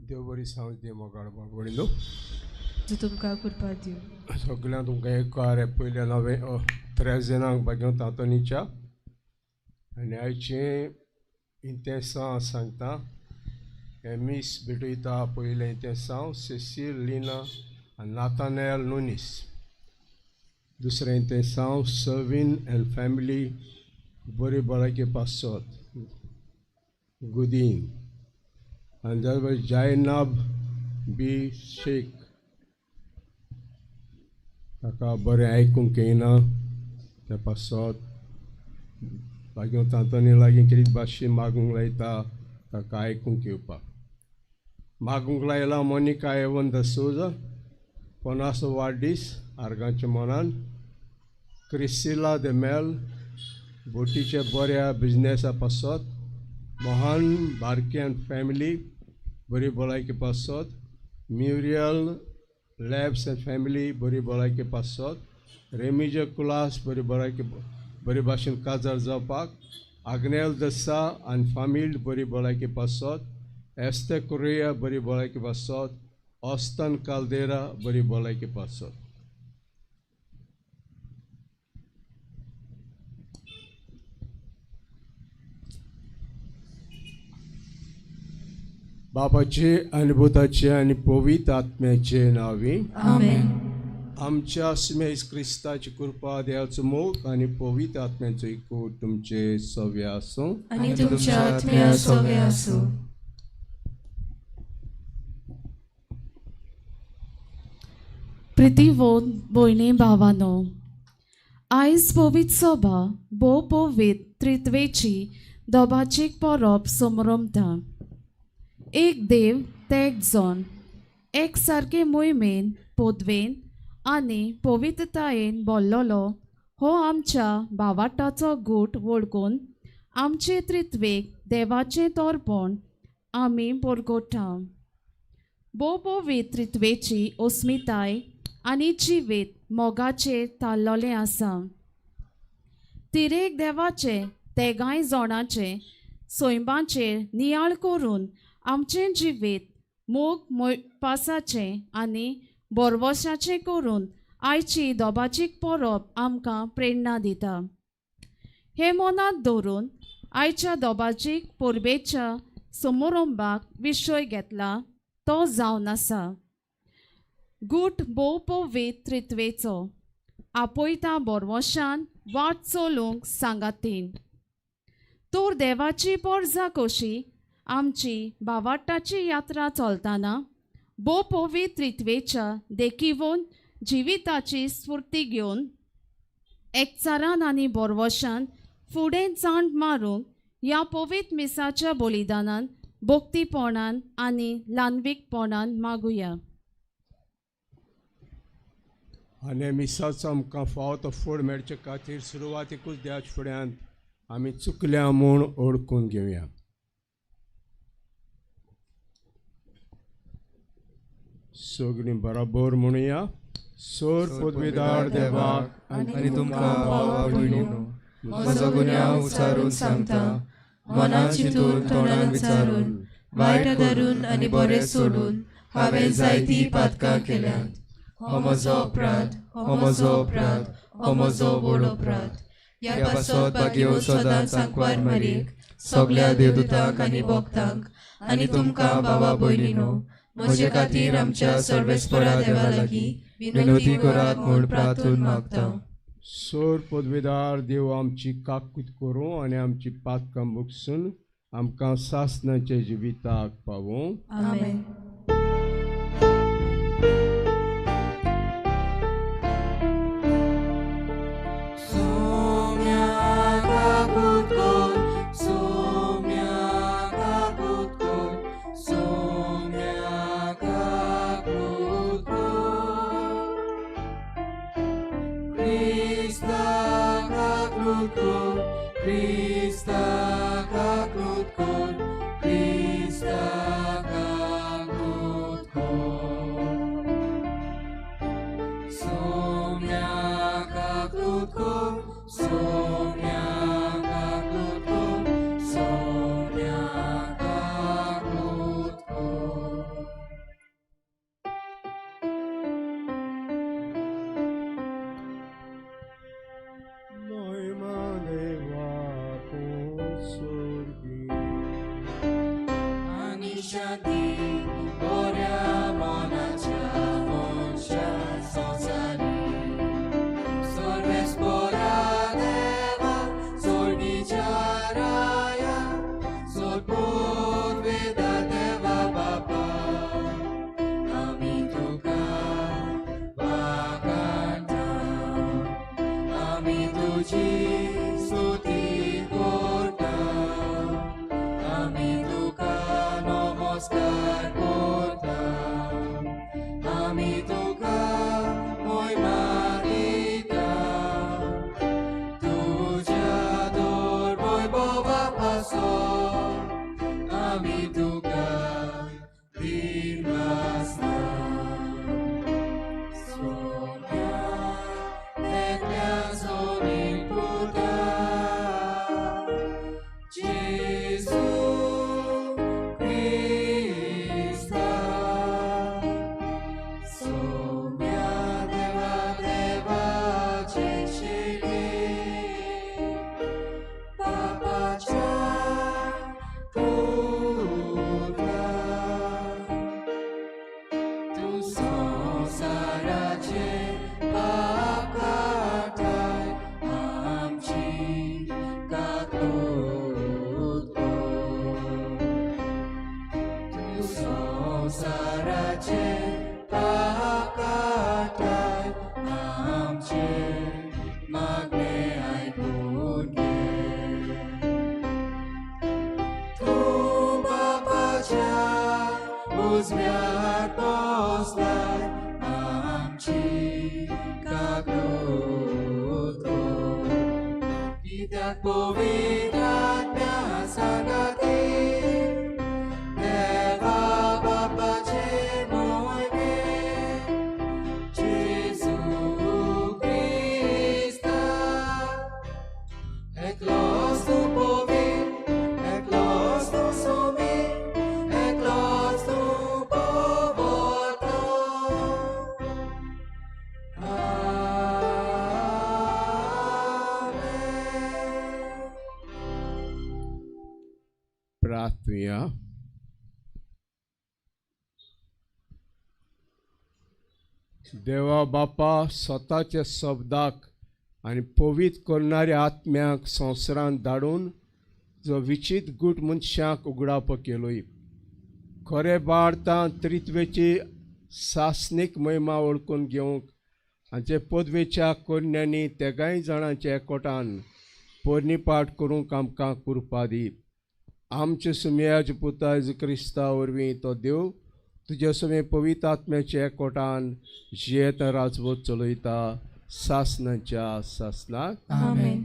देव बरी सांग दी मोगाळ बाबडीनो तुमकां कृपा दिवं. सगळ्यांक तुमकां एक पयल्या नवें त्रेजेनाक बागेवन तातोनीच्या आनी आयचें इंतेसांव सांगता. हें मीस भेटयता पयलें इंतेसांव सेसील लिना आनी नातानेल नुनीस. दुसरें इंतेसांव सर्वीन एंड फॅमिली बरी भलायकी पासत गुदीन. आनी त्याच जायनाब बी शेख ताका बरें आयकूंक येयना त्या पासत लागीं तांतोनी लागीं कितें भाशे मागूंक लायता ताका आयकूंक येवपाक. मागूंक लायला मोनिका एवन the Souza पनासो वाडदीस आर्गांच्या मनान. क्रिसिला the mail बोटीच्या बऱ्या बिजनेसा पासत. मोहन बारके आनी फॅमिली बरी भलायकी पासत. म्युरियल लॅब्स एंड फॅमिली बरी भलायकी पासत. रेमिजे कुलास बरी भलायकी बरे भाशेन काजार जावपाक. आग्नेल दसा आनी फामील बरी भलायकी पासत. एस्ते कोरिया बरी भलायकी पासत. ऑस्टन कालदेरा बरी भलायकी पासत. बापाचे आनी पुताचे आनी पवित्र आत्म्याचे नांवी आमेन. आमच्या स्मेस क्रिस्ताची कृपा, देवाचो मोग आनी पवित्र आत्म्याचो एकवट तुमचे सव्य आसूं आनी तुमच्या आत्म्या सव्य आसूं. प्रितीवोन भयणी भावानो, आयज पवित्र सभा भोव पवित्र त्रित्वेची दोबाचीक परब समरमता. एक देव तेग जण एक सारके मोहिमेन पदवेन आनी पवित्रतायेन बोल्लोलो हो आमच्या भावाटाचो गूट वळखून आमचे त्रित्वेक देवाचें तोरपण आमी परगोटा. भोव पवित्र त्रित्वेची अस्मिताय आनी जिवीत मोगाचेर थारलोलें आसा. तिरेक देवाचे तेगांय जोणाचे सैमाचेर नियाळ करून आमचें जिवीत मोग मोपासाचें आनी बोरवशाचें करून आयची दोबाचीक परब आमकां प्रेरणा दिता. हें मनांत दवरून आयच्या दोबाचीक परबेच्या समारंभाक विशय घेतला तो जावन आसा गूट भोव पवित्र त्रित्वेचो आपयता बोरवशान वाट चलूंक सांगातीन. तर देवाची पोरजा कशी आमची भावाटाची यात्रा चलतना भोव पवित्र त्रित्वेच्या देखीवन जिविताची स्फूर्ती घेवन एकचारान आनी बोरवशान फुडें चांट मारूंक ह्या पवित्र मिसाच्या बलिदानान भक्तीपणान आनी ल्हानवीकपणान मागुया. आनी मिसाचो आमकां फावो तो फूड मेळचे खातीर सुरवातीकूच देवाच्या फुड्यांत आमी चुकल्या म्हूण ओळखून घेवया. सगळीं बराबर म्हणुया. सोर पदवीदार देवाक आनी तुमकां भावा भयणीनो म्हजो गुन्यांव उचारून सांगता. मनान चिंतून तोंडान विचारून वायट धरून आनी बरें सोडून हांवें जायतीं पातकां केल्यांत. हो म्हजो अपराध, हो म्हजो अपराध, हो म्हजो व्हड अपराध. ह्या पासत भाग्यो सदांच सांकवार मारयेक सगल्या देवदूतांक आनी भक्तांक आनी तुमकां भावा भयणीनो म्हजे खातीर आमच्या सर्वेस्परा देवा लागीं विनवती करात म्हूण प्रार्थून मागता. सोर पदवीदार देव आमची काकूत करूं आनी आमची पातकां मुकसून आमकां सासणाच्या जिविताक पावूं. आमेन. पवित्र आत्म्या सांगाती देवा बापाचे मोहिमे जेजू क्रिस्ता एकलोच तूं पवित्र, एकलोच तूं सोमी, एकलोच तूं पवता. आमेन. प्रार्थुया. देवा बापा, स्वताच्या शब्दाक आनी पवित्र करणाऱ्या आत्म्याक संवसारांत धाडून जो विचित गूट मनशांक उगडाप केलोय, खरें बाळतां त्रित्वेची सासनीक महिमा वळखून घेवंक हांचे पदवेच्या कोन्यांनी तेगांय जाणांच्या एकवटान पोरणीपाठ करूंक आमकां कृपा दी. आमचे सुमयाज पुता जेजू क्रिस्ता वरवीं तो देव तुज्या सुमे पवित्र आत्म्याच्या एकवटान जियेत राजवत चलयता सासनाच्या सासनाक. आमेन.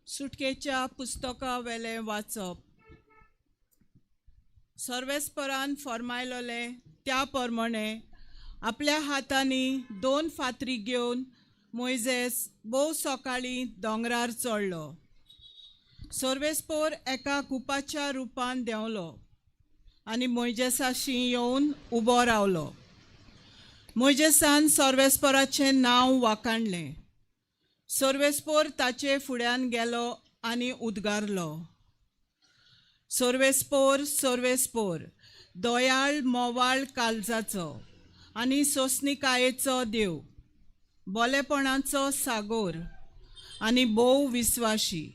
सुटकेच्या पुस्तका वेलें वाचप. सर्वेस्परान फर्मायलोलें त्या प्रमाणे आपल्या हातांनी दोन फातरी घेवन मोयजेस भोव सकाळीं दोंगरार चडलो. सर्वेस्पोर एका कुपाच्या रुपान देंवलो आनी मोयजेसाशी येवन उबो रावलो. मोयजेसान सर्वेस्पराचें नांव वाखाणलें. सर्वेस्पोर ताचे फुड्यान गेलो आनी उद्गारलो, सर्वेस्पोर, सर्वेस्पोर, दयाळ मोवाळ काळजाचो आनी सोंसणिकायेचो देव, बोलेपणाचो सागोर आनी भोव विस्वाशी.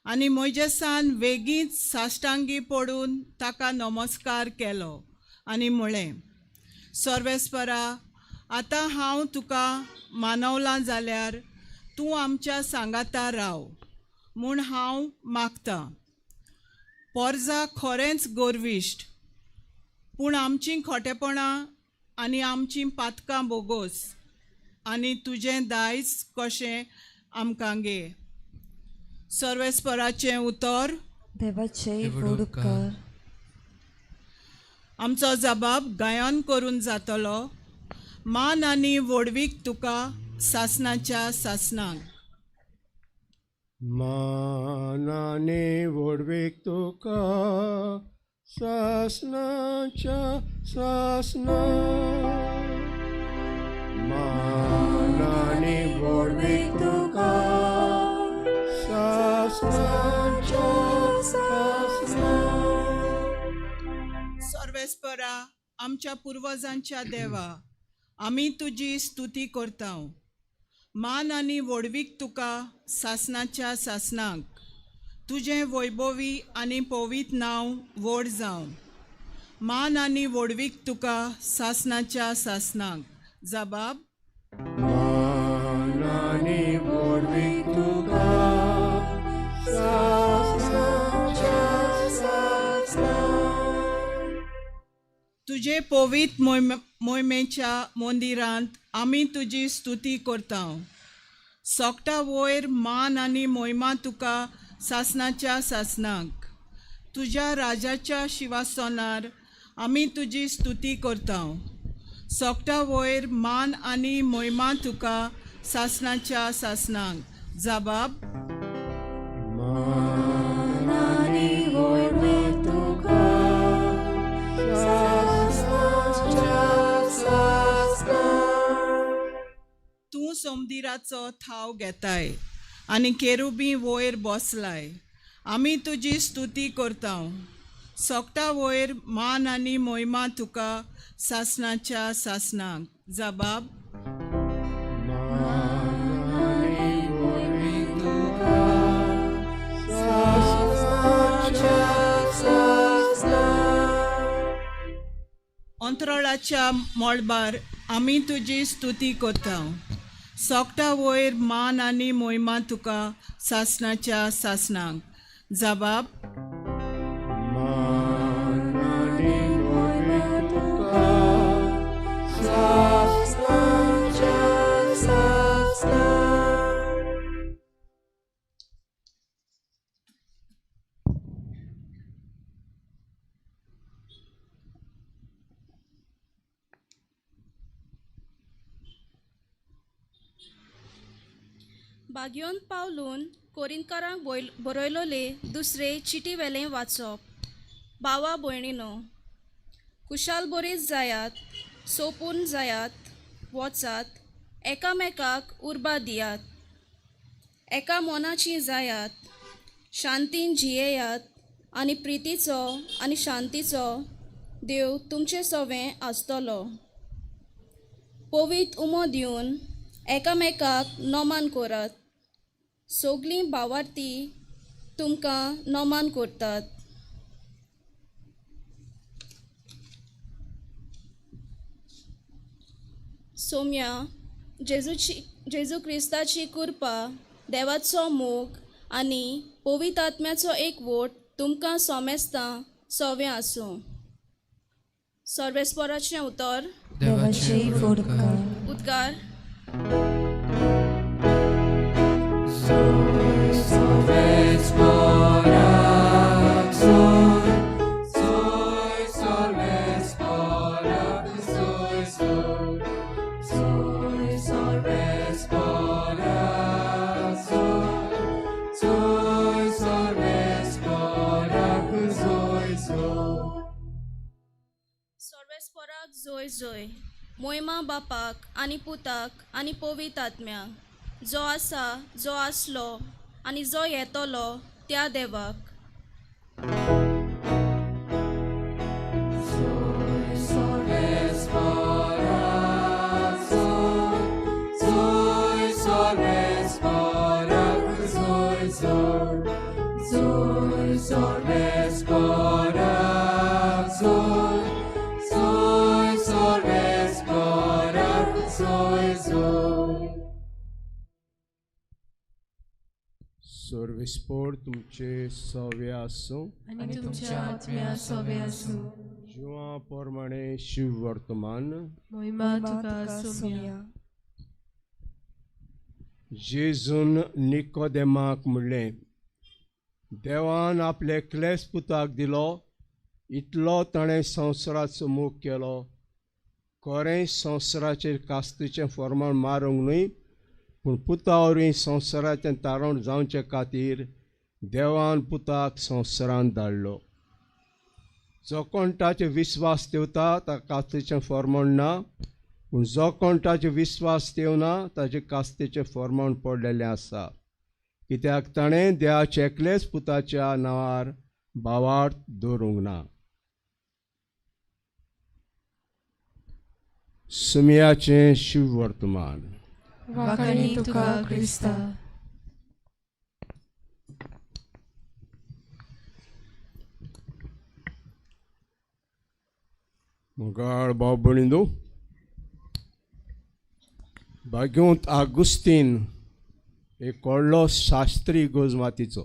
आनी मोयजेसान वेगींच साश्टांगी पडून ताका नमस्कार केलो आनी म्हळें, सर्वेस्परा, आतां हांव तुका मानवलां जाल्यार तूं आमच्या सांगाता राव म्हूण हांव मागतां. पोरजा खरेंच गोरविश्ट, पूण आमचीं खोटेपणां आनी आमचीं पातकां बोगोस आनी तुजें दायज कशें आमकां गे. सर्वेस्पराचें उतर. देवाचे देवड व्हड उपकार. उपकार. आमचो जबाब गायन करून जातलो. मान आनी व्हडवीक तुका सासनाच्या सासनाक. मानाने व्हडवीक तुका सासनाच्या सासना. मानाने व्हडवीक तुका सासनाच्या सासना. सर्वेस्परा, आमच्या पुर्वजांच्या देवा, आमी तुजी स्तुती करता. मान आनी व्हडवीक तुका सासनाच्या सासनाक. तुजें वैभवी आनी पवित्र नांव व्हड जावं. मान आनी व्हडवीक तुका सासनाच्या सासनाक. जबाब. मानाने व्हडवीक तुका सासनाच्या सासना. तुजे पवित्र मोहिमेच्या मंदिरांत आमी तुजी स्तुती करता. सोकटा वयर मान आनी मोहिमा तुका सासनाच्या सासनाक. तुज्या राजाच्या शिवासनार आमी तुजी स्तुती करता. सोकटा वयर मान आनी मोहिमा तुका सासनाच्या सासनाक. जबाब. मानाने व्हडवीक तुका सासनाच्या सासना. तूं सोमदिराचो थाव घेताय आनी केरुबी वयर बसलाय. आमी तुजी स्तुती करता. सोकटा वयर मान आनी मोहिमा तुका सासनाच्या सासनाक. जबाब. मानाने व्हडवीक तुका सासनाच्या सासना. अंतराळाच्या मळबार आमी तुजी स्तुती करता. सोकटा वयर मान आनी मोहिमा तुका सासनाच्या सासनाक. जबाब. मानाने व्हडवीक तुका सासनाच्या बागयोन पावलून कोरिंतकारांक बरयलोले दुसरे चिटी वेलें वाचप. भावा भयणीनो, कुशाल बरीच जायात, सोपून जायात, वचात, एकामेकाक उर्बा दियात, एका मनाची जायात, शांतीन जियेयात आनी प्रितीचो आनी शांतीचो देव तुमचे सवें आसतलो. पवीत उमो दिवन एकामेकाक नोमान करात. सगलीं भावार्थी तुमकां नोमान करतात. सोम्या जेजू क्रिस्ताची कृपा, देवाचो मोग आनी पवित्र आत्म्याचो एकवट तुमकां सोमेस्तां सोवें आसूं. सर्वेस्पराचें उतर. देवाचे उपकार. उद्गार. सर्वेस्पराक जोय जोय. मोयमा बापाक आनी पुताक आनी पवित्र आत्म्याक, जो आसा, जो आसलो आनी जो येतलो त्या देवाक. सर्वेस्पोर तुमचे सवे आसूं. आनी तुमच्या आत्म्या सोवे आसूं. जुआ प्रमाणे शिव वर्तमान. मोहिमा तुका सोम्या. जेजून निकोदेमाक म्हणलें, देवान आपले एकलेच पुताक दिलो, इतलो ताणें संवसाराचो मोग केलो. खरें संवसाराचेर कास्तीचें फॉर्मान मारूंक न्हय, पूण पुता वरवीं संवसाराचें तारण जावचे खातीर देवान पुताक संवसारांत धाडलो. जो कोण ताचेर विस्वास ठेवता ताका कास्तीचें फॉर्मान ना, पूण जो कोण ताचेर विस्वास ठेवना ताचें कास्तीचें फॉर्मान पडलेलें आसा, कित्याक ताणें देवाच्या एकलेच पुताच्या नांवार भावार्थ दवरूंक ना. सुमयाचें शिववर्तमान. वाखाणी तुका क्रिस्ता. मोगाळ भाव भयणींनो, भाग्यवंत आगुस्तीन एक व्हडलो शास्त्री गोजमातीचो.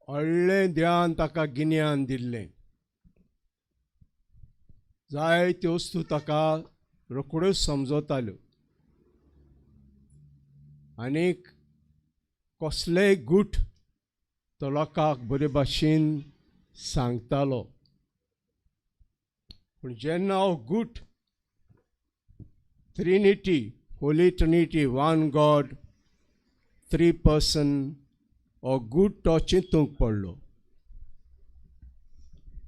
व्हडलें ध्यान ताका गिन्यान दिल्लें. जायत्यो वस्तू ताका रोखड्योच समजताल्यो आनीक कसलेय गूट तो लोकांक बरे भाशेन सांगतालो. पूण जेन्ना हो गूट Trinity, Holy Trinity, one God, three person, हो गूट तो चिंतूंक पडलो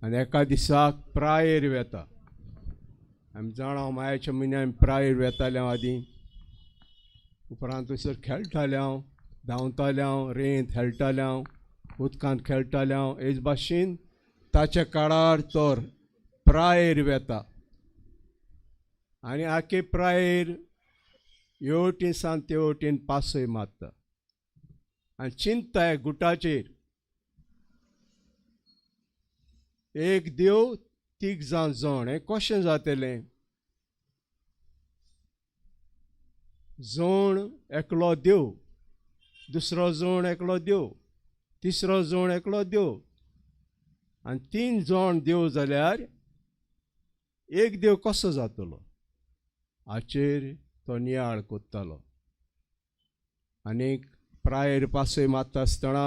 आनी एका दिसाक प्रायेर वेता. आमी जाणा मायाच्या म्हयन्यान प्रायेर वेताले हांव आदीं, उपरांत थंयसर खेळटाले हांव, धांवताले हांव, रेंत खेळटाले हांव, उदकांत खेळटाले हांव. हेच भाशेन ताच्या काळार तर प्रायेर वेता आनी आखे प्रायेर ह्यो वटेन सावन ते वटेन पासय मारता आनी चिंता ह्या गुटाचेर. एक देव तीग जाण जोण, हें कशें जातलें? जोण एकलो देव, दुसरो जोण एकलो देव, तिसरो जोण एकलो देव, आनी तीन जोण देव जाल्यार एक देव कसो जातलो? हाचेर तो नियाळ कोत्तालो. आनीक प्रायेर पासय मारता आसतना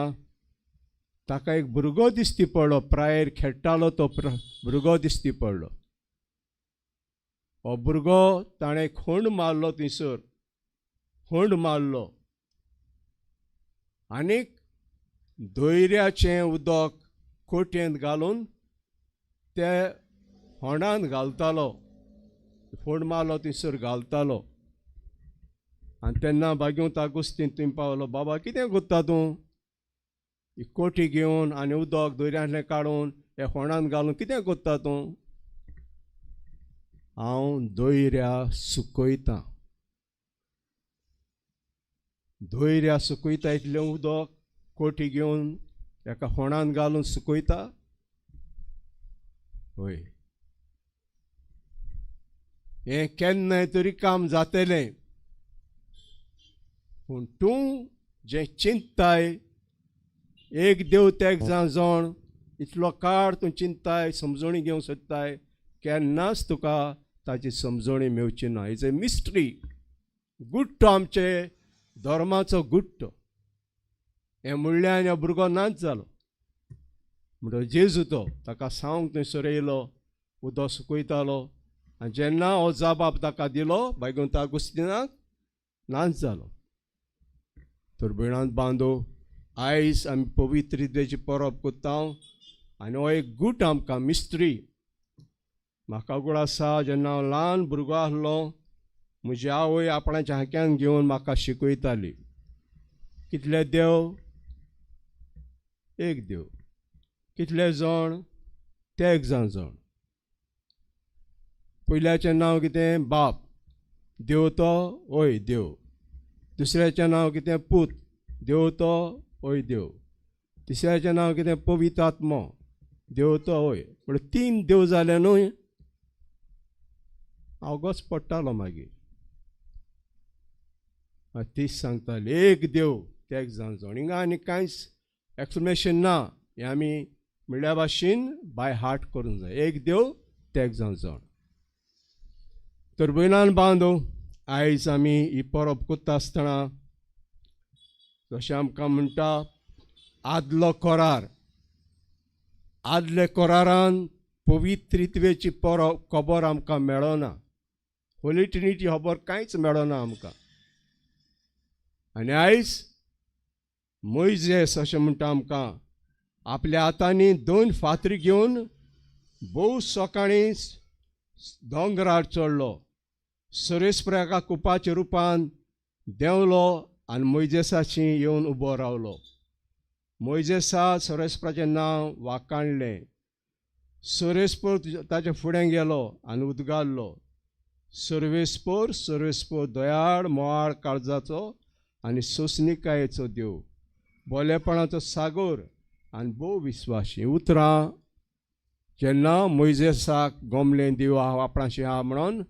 ताका एक भुरगो दिश्टी पडलो. प्रायेर खेळटालो तो भुरगो दिश्टी पडलो. हो भुरगो ताणें खोंड मारलो थंयसर होंड मारलो आनीक दोयऱ्याचें उदक कोटयेंत घालून ते होंडांत घालतालो, फोंड मारलो थंयसर घालतालो. आनी तेन्ना बागेवंत आगुस्तीन थंय पावलो, बाबा कितें करता तूं, ही कोटी घेवन आनी उदक दोऱ्यांतलें काडून हे फोंडांत घालून कितें करता तूं? हांव दोयऱ्या सुकयतां, दोयऱ्या सुकयता इतलें उदक कोटी घेवन एका फोंडांत घालून सुकयता. हय, हें केन्नाय तरी काम जातलें, पूण तूं जें चिंतताय एक देव तेग जाण इतलो काळ तूं चिंतताय, समजणी घेवंक सोदताय, केन्नाच तुका ताची समजणी मेवची ना. Is a mystery, गुट्टो, आमचे धर्माचो गुट्टो. हें म्हणल्यार हो भुरगो नाच जालो. म्हणटकीर जेजू तो ताका सांगूंक थंयसर येयलो, उदक सुकयतालो. आनी जेन्ना हो जाबाब ताका दिलो बायगुंत आगुस्तिनाक नाच जालो. तर भयणांत बांदो, आयज आमी पवित्रितेची परब करता आनी हो एक गूट आमकां मिस्त्री. म्हाका गोड आसा जेन्ना हांव ल्हान भुरगो आसलो, म्हजी आवय आपणाच्या हाक्यान घेवन म्हाका शिकयताली, कितले देव एक देव, कितले जाण ते एक जाण जाण. पयल्याचें नांव कितें? बाप, देव तो ओय देव. दुसऱ्याचें नांव कितें? पूत, देव तो ओय देव. तिसऱ्याचें नांव कितें? पवित्र आत्मो, देव तो ओय. म्हणल्यार तीन देव जाले न्हय. हांव पडटालो मागीर. तीच सांगताली एक देव ते एक जाण जाण. हिंगा आनी कांयच एक्सप्लेनेशन ना, हें आमी म्हणल्या भाशेन बाय हार्ट करूंक जाय, एक देव ते एक जाण जाण. तर भयणान बांदो, आयज आमी ही परब करता आसतना जशें आमकां म्हणटा आदलो करार, आदले करारान पवित्रित्वेची परब खबर आमकां मेळना, होली ट्रिनिटी खबर कांयच मेळना आमकां. आनी आयज मोयजेस अशें म्हणटा आमकां आपल्या हातांनी दोन फातरी घेवन भोव सकाळीं दोंगरार चडलो, सुरेशप्राका कुपाच्या रुपान देंवलो आनी मोयजेसाशी येवन उबो रावलो. मोयजेसा सोरेस्पराचें नांव वाकाणलें, सोरेस्पोर ताच्या फुडें गेलो आनी उदगारलो, सर्वेस्पोर सर्वेस्पोर दयाळ मोवाळ काळजाचो आनी सोंसणिकायेचो देव, बोलेपणाचो सागोर आनी भोव विस्वाशी. उतरां जेन्ना मोयजेसाक गोमलें देव आहा आपणाशी आहा म्हणून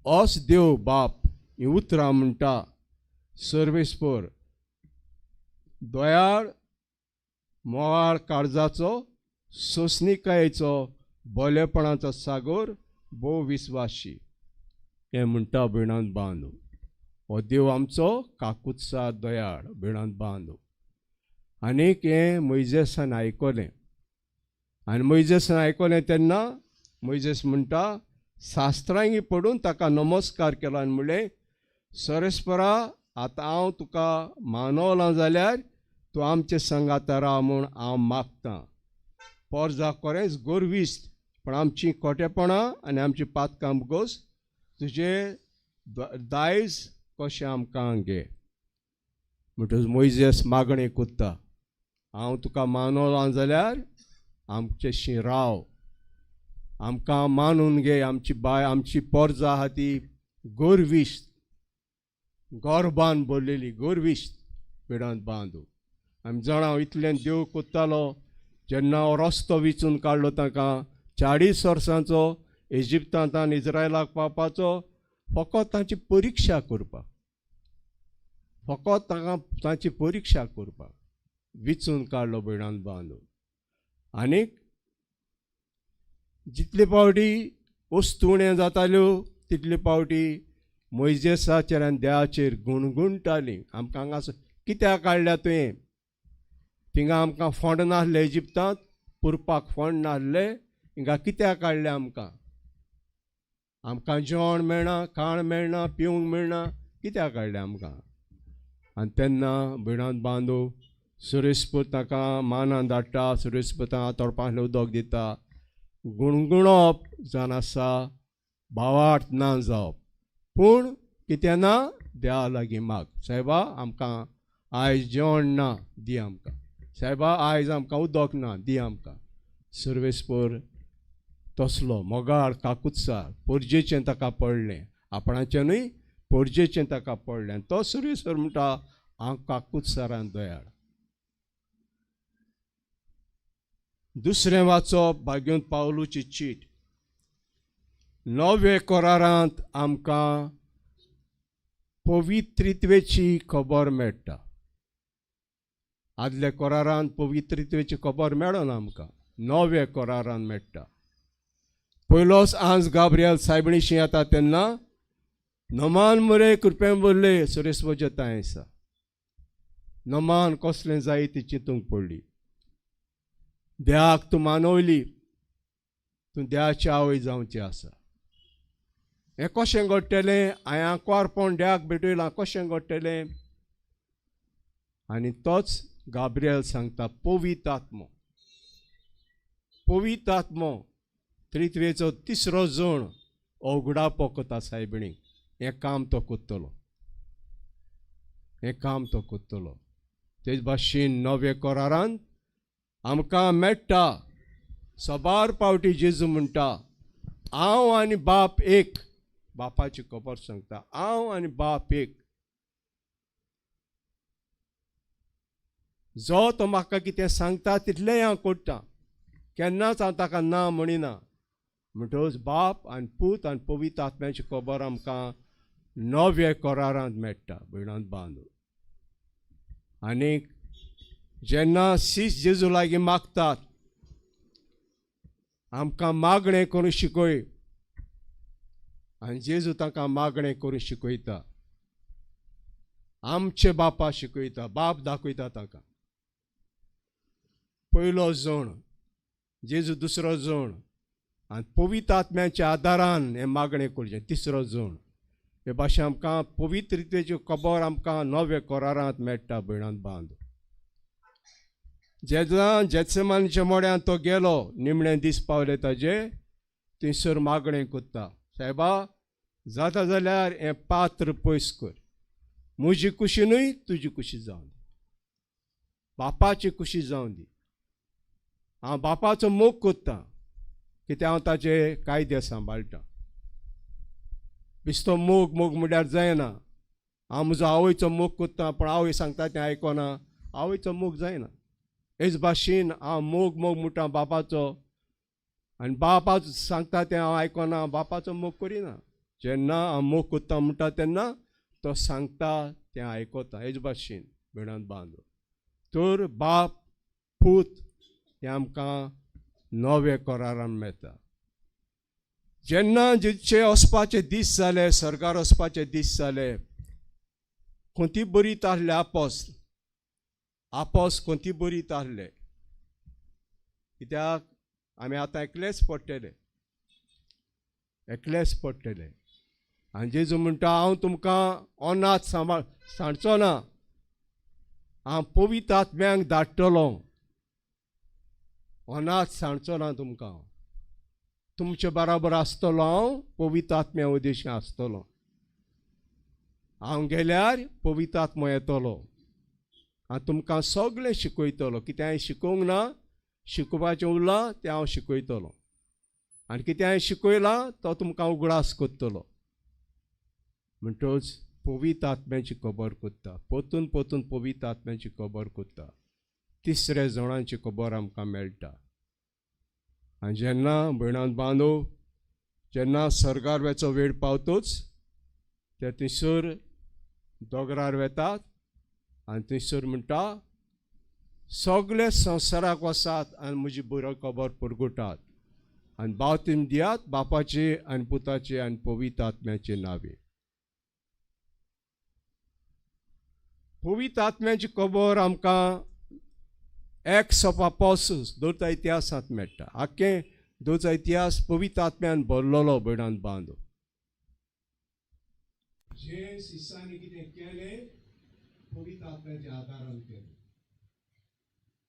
ओस देव बाप हीं उतरां म्हणटा, सर्वेस्पोर दयाळ मोवाळ काळजाचो सोंसणिकायेचो बोलेपणाचो सागोर भोव विस्वाशी. हें म्हणटा भयणांत बांदू, हो देव आमचो काकुत्सा दयाळ भयणांत बांदू. आनीक हें मोयजेसान आयकलें आनी मोयजेसान आयकलें तेन्ना मोयजेस म्हणटा शास्त्रांगी पडून ताका नमस्कार केलो आनी म्हणलें, सरेस्परा आतां हांव तुका मानवलां जाल्यार तूं आमचे संगाता राव म्हूण हांव मागतां. पोरजा कोरेंच गोरविस्त, पण आमची खोटेपणां आनी आमची पातकां गोस तुजे दायज कशें आमकां घे. म्हणटकच मोयजेस मागणें कोत्ता, हांव तुका मानवलां जाल्यार आमचेशी राव, आमकां मानून घे. आमची बाय आमची पोरजा आहा ती गोरविस्त, गोरबान भरलेली गोरविस्त पिडांत बांदू. आमी जाणा इतल्यान देव कोत्तालो जेन्ना हो रस्तो विचून काडलो तांकां 40 वर्सांचो इजिप्तांत इज्रायलाक पावपाचो, फकत तांची परिक्षा करपाक, फकत तांकां तांची परिक्षा करपाक विचून काडलो भयणान बांदू. आनीक जितले पावटी वस्तू उणें जाताल्यो तितले पावटी मोयजेसाचेर आनी देवाचेर गुणगुणटालीं, आमकां हांगा कित्याक काडल्या तुवें, थिंगा आमकां फोंड नासले इजिप्तांत, पुरपाक फोंड नासले, हिंगा कित्याक काडल्या आमकां, आमकां जेवण मेळना, खाण मेळना, पिवंक मेळना, कित्याक काडलें आमकां. आनी तेन्ना भयणांत बांदू सुरेशपूत ताका मानान धाडटा, सुरेशपुतां तोडपांतलें उदक दिता. गुणगुणप जावन आसा भावार्थ ना जावप, पूण कितें ना देवा लागीं माग, सायबा आमकां आयज जेवण ना दी आमकां, सायबा आयज आमकां उदक ना दी आमकां. सर्वेस्पर तसलो मोगाळ काकुत्सार पोरजेचें ताका पडलें, आपणाचें न्हय पोरजेचें ताका पडलें. आनी तो सर्वेस्पर म्हणटा हांव काकुत्सारान दयाळ. दुसरें वाचप भाग्योंत पावलूची चीट. नवे करारांत आमकां पवित्रित्वेची खबर मेळटा. आदल्या करारांत पवित्रित्वेची खबर मेळना आमकां, नवे करारान मेळटा. पयलोच आंज गाब्रियल सायबणीशी येता तेन्ना नमान मरे कृपेन भरले सुरेस्वजताय आसा. नमान कसलें जाय ती चिंतूंक पडली. देवाक तूं मानवली, तूं देवाची आवय जावची आसा. हें कशें घडटलें? हांवें कुवारपण देवाक भेटयलां, कशें घडटलें? आनी तोच गाब्रियल सांगता पवित्र आत्मो, पवित्र आत्मो त्रित्वेचो तिसरो जण अवघडापो कोता सायबिणीक. हें काम तो कोत्तलो, हें काम तो कोत्तलो. तेच भाशेन नवे करारान आमकां मेळटा सबार पावटी जेजू म्हणटा हांव आनी बाप एक. बापाची खबर सांगता हांव आनी बाप एक. जो तो म्हाका कितें सांगता तितलेंय हांव कोट्टां, केन्नाच हांव ताका ना म्हणिना. म्हणटकच बाप आनी पूत आनी पवित्र आत्म्याची खबर आमकां नवे करारांत मेळटा भयणांत बांदू. आनीक जेन्ना सीस जेजू लागीं मागतात आमकां मागणें करूंक शिकय, आनी जेजू तांकां मागणें करूंक शिकयता, आमचे बापा शिकयता, बाप दाखयता तांकां. पयलो जण जेजू, दुसरो जण आनी पवित्र आत्म्याच्या आदारान हें मागणें करचें, तिसरो जण. हे भाशेन आमकां पवित्र रितीची खबर आमकां नवे करारांत मेळटा भयणांत बांद. जेन्ना जेत्सेमानीच्या मोड्यांत तो गेलो, निमणे दीस पावले ताजे, थंयसर मागणें कोत्ता, सायबा जाता जाल्यार हें पात्र पयस कर, म्हजी कुशी न्हय तुजी कुशी जावं दी, बापाची कुशी जावं दी. हांव बापाचो मोग कोत्तां कित्याक हांव ताजे कायदे सांबाळटा. बेश्टो मोग मोग म्हणल्यार जायना. हांव म्हजो आवयचो मोग कोत्तां पूण आवय सांगता तें आयकना, आवयचो मोग जायना. हेच भाशेन हांव मोग मोग म्हणटा बापाचो आनी बापा सांगता तें हांव आयकना, बापाचो मोग करिना. जेन्ना हांव मोग कोत्ता म्हणटा तेन्ना तो सांगता तें आयकता. हेच भाशेन भयणांत बांदू तर बाप पूत हें आमकां नवे करारान मेळटा. जेन्ना जितचे वचपाचे दीस जाले, सरकार वचपाचे दीस जाले, खंती बरी तारले आपोस, आपोस खंती बरी तारले, कित्याक आमी आतां एकलेच पडटले, एकलेच पडटले. आनी जेजू म्हणटा हांव तुमकां अनाथ सांबाळ सांडचो ना, हांव पवित्र आत्म्यांक धाडटलो, अनाथ सांडचो ना तुमकां, तुमचे बराबर आसतलो हांव, पवित्र आत्म्या उदेशी आसतलो. हांव गेल्यार पवित्र आत्मो येतलो आनी तुमकां सगळें शिकयतलो. कितें हांवें शिकोवंक ना, शिकोवपाचें उरलां तें हांव शिकयतलो, आनी कितें हांवें शिकयलां तो तुमकां उगडास करतलो. म्हणटकच पवित्र आत्म्याची खबर कोत्ता, परतून परतून पवित्र आत्म्याची खबर कोत्ता. तिसऱ्या जणांची खबर आमकां मेळटा. आनी जेन्ना भयणांत बांदू जेन्ना सर्गार वेचो वेळ पावतोच ते थंयसर दोंगरार वेतात आनी थंयसर म्हणटा सगळे संवसाराक वसात आनी म्हजी बरी खबर परगटात आनी बावतीम दियात बापाचे आनी पुताचे आनी पवित्र आत्म्याचे नांवे. पवित्र आत्म्याची खबर आमकां एक्स ऑफ अपोस्टल्स दोनचा इतिहासांत मेळटा. आख्खें दोनचा इतिहास पवित्र आत्म्यान भरलेलो भयणांत बांदू. जे सिसांनी कितें केलें पवित्र आत्म्याच्या आदारान केलें.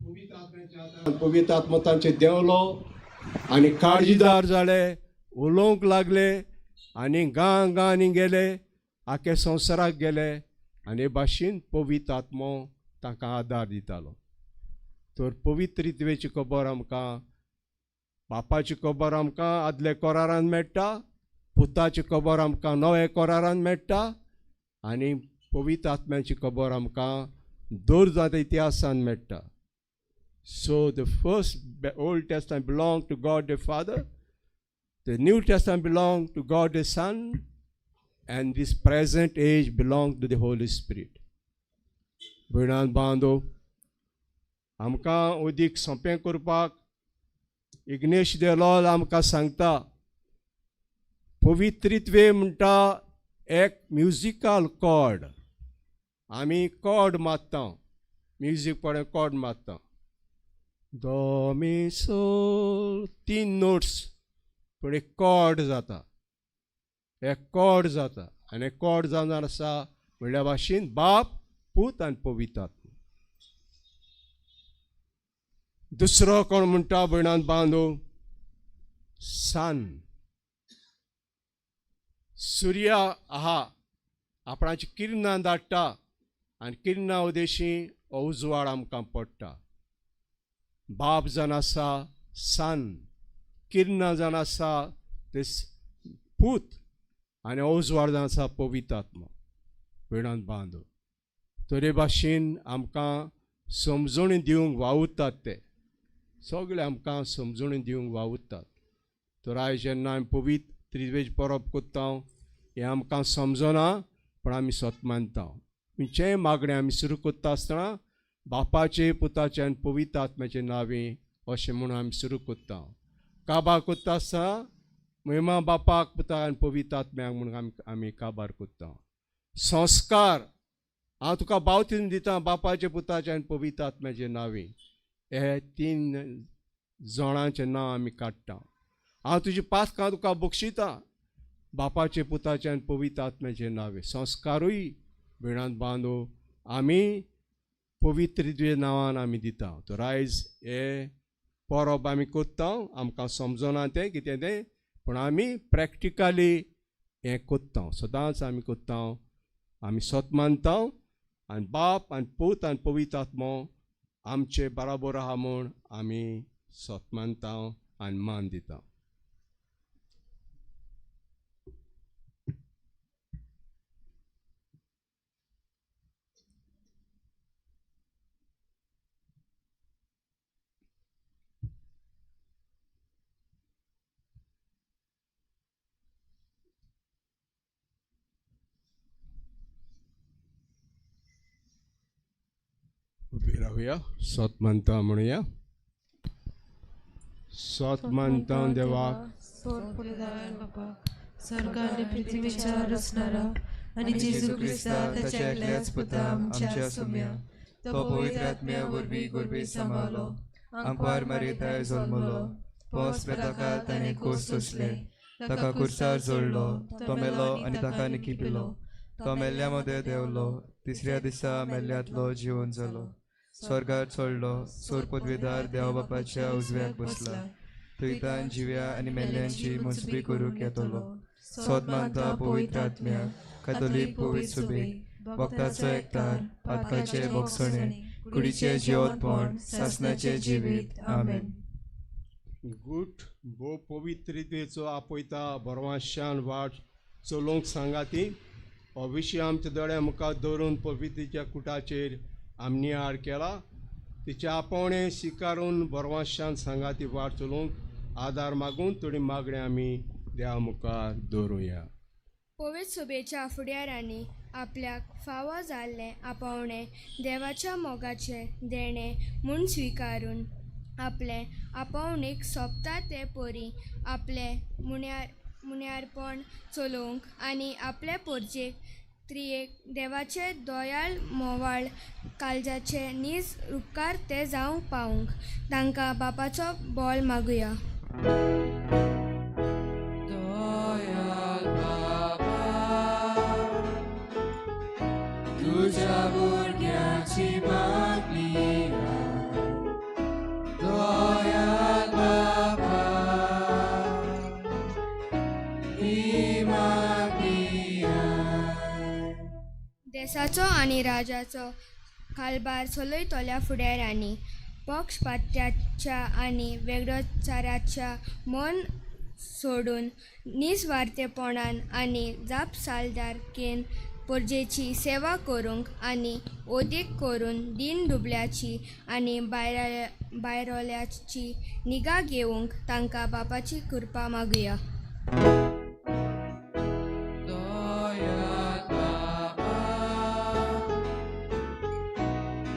पवित्र आत्म्याच्या आदारान पवित्र आत्मा तांचे देंवलो आनी काळजीदार जाले, उलोवंक लागले आनी गांव गांवांनी गेले, आख्या संवसाराक गेले आनी हे भाशेन पवित्र आत्मो तांकां आदार दितालो. तर पवित्र खबर आमकां, बापाची खबर आमकां आदल्या कोरारान मेळटा, पुताची खबर आमकां नव्या कोरारान मेळटा आनी पवित्र आत्म्याची खबर आमकां दर जाता इतिहासान मेळटा. So the first Old Testament belong to God the Father, the New Testament belong to God the Son, and this present age belong to the Holy Spirit. भयणान बांदो, आमकां अदीक सोंपें करपाक इग्नेश देलोल आमकां सांगता, पवित्रित्वे म्हणटा एक म्युजिकल कॉर्ड. आमी कॉर्ड मारता, म्युजीक पळय कॉर्ड मारता, दो मी सोल, तीन नोट्स, पूण एक कॉर्ड जाता, एक कॉर्ड जाता. आनी कॉर्ड जावन आसा म्हणल्या भाशेन बाप, पूत आनी पवित्र आत्मा. दुसरो कोण म्हणटा भयणान बांदो, सन. सुर्या आहा, आपणाची किरणां धाडटा आनी किरणां उदेशी हो उजवाड आमकां पडटा. बाप जावन आसा सन, किरणां जावन आसा ते पूत आनी उजवाड जावन आसा पवित्र आत्मा. भयणान बांदो, तरे भाशेन आमकां समजणी दिवंक वावुरतात, ते सगळे आमकां समजणी दिवंक वावुरतात. तर आयज जेन्ना आमी पवित्र त्रिवेज परब करता, हें आमकां समजना, पूण आमी सत मानता. खंयचेंय मागणें आमी सुरू करता आसतना बापाचे, पुताचे आनी पवित्र आत्म्याचे नांवी अशें म्हणून आमी सुरू करता. काबार करता आसतना महिमा बापाक, पुताक आनी पवित्र आत्म्याक म्हणून आमी काबार करता. संस्कार, हांव तुका बावतीन दिता बापाचे, पुताचे आनी पवित्र आत्म्याचे नांवी, हे तीन जणांचें नांव आमी काडटा. हांव तुजी पातकां तुका बक्षिता बापाचे, पुताचे आनी पवित्र आत्म्याचे नांवे. संस्कारूय भयणांत बांदो आमी पवित्र नांवान आमी दिता. तर आयज हे परब आमी करता, आमकां समजना तें कितें तें, पूण आमी प्रॅक्टिकली हें करता, सदांच आमी करता. आमी सत मानता आनी बाप आनी पूत आनी पवित्र आत्मो आमचे बराबर आहा म्हूण आमी सत मानता आनी मान दिता. उबी रावया, सत मानता म्हणुया. सत मानता देवाक, स्वर्गाने पृथ्वीच्या रचणारा आणि जेजू क्रिस्ता ताच्या एकल्याच पुता आमच्या सोम्या, तो पवित्र आत्म्या वरवीं गोरवी सांबाळलो, आंकवार मारिताय जल्मलो, पोस बेताका ताणें कोस सोंसले, ताका कुर्सार जोडलो, तो मेलो आनी ताका निकिपिलो, तो मेल्ल्या मदें देंवलो, तिसऱ्या दिसा मेल्ल्यांतलो जिवन जालो, स्वर्गार चडलो, सोर पदवेदार देवा बापाच्या उजव्याक बसला, थंयतान जिव्या आनी मेल्ल्यांची मुजबी करूंक येतलो. सोद मानता पवित्र आत्म्या, कातोलीक पवित्र सुबेक, वखदाचो एकतार, पातकाचे भोगसणे, कुडीचें जिवतपण, सासणाचें जिवीत. आमेन. गुट भोव पवित्रतेचो आपयता, बरवाशान वाट चलोवंक सांगा ती. हो विशय आमच्या दोळ्या मुखार दवरून पवित्रीच्या कुटाचेर आमी नियाळ केला. तिचे आपोवणें स्विकारून बरवाशान सांगा ती वाट चलोवंक आदार मागून थोडी मागणें आमी देवा मुखार दवरुया. पवित्र सुबेच्या फुडारांनी आपल्याक फावो जाल्लें आपोवणें देवाच्या मोगाचें देणें म्हूण स्विकारून आपलें आपोवणेक सोंपता ते परी आपलें मुण्यारपण चलोवंक आनी आपले पोरजेक त्रियेक देवाचे दोयाळ मोवाळ काळजाचे नीज उपकार ते जावंक पावूंक तांकां बापाचो बोल मागुया. तुझ्या देसाचो आनी राजाचो कारभार चलयतल्या फुडाऱ्यांनी पक्षपात्याच्या आनी वेगळोचाराच्या मन सोडून निस्वार्थेपणान आनी जापसालदारकेन परजेची सेवा करूंक आनी ओदीक करून दीन दुबल्याची आनी भायरोल्याची निगा घेवंक तांकां बापाची कृपा मागुया. दयाळ बाबा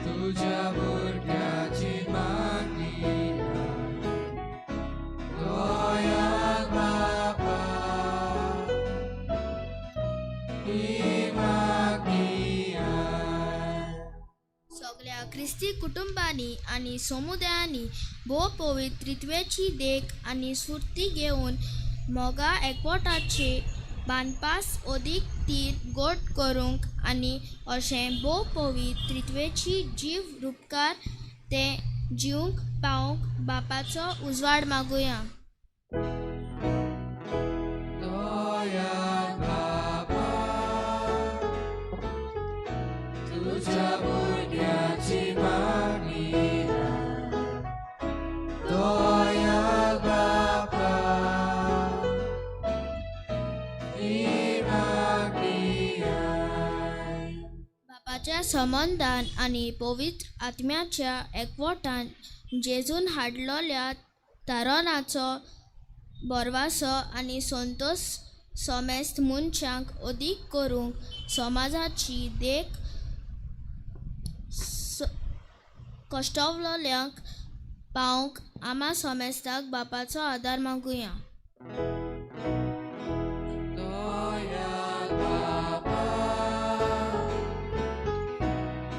तुज्या भुरग्याची मागणी दयाळ बाबा ही मागणी. सगळ्या क्रिस्ती कुटुंबांनी आनी समुदायांनी भोव पवित्रित्वेची देख आनी स्फूर्ती घेवन मोगा एकवटाचे बांदपास अदीक तीर गोड करूंक आनी अशें भोव पवित्रित्वेची जीव रुपकार ते जिवंक पावोवंक बापाचो उजवाड मागुया. दयाळ बाबा तुज्या भुरग्याची मागणी दयाळ बाबा ही मागणी. बापाच्या संबंदान आनी पवित्र आत्म्याच्या एकवटान जेजून हाडलोल्या तारणाचो भरवासो आनी संतोश समेस्त मनशांक अदीक करूंक समाजाची देख कश्टवलोल्यांक पावोवंक आमा समेस्ताक बापाचो आदार मागुया. दयाळ बाबा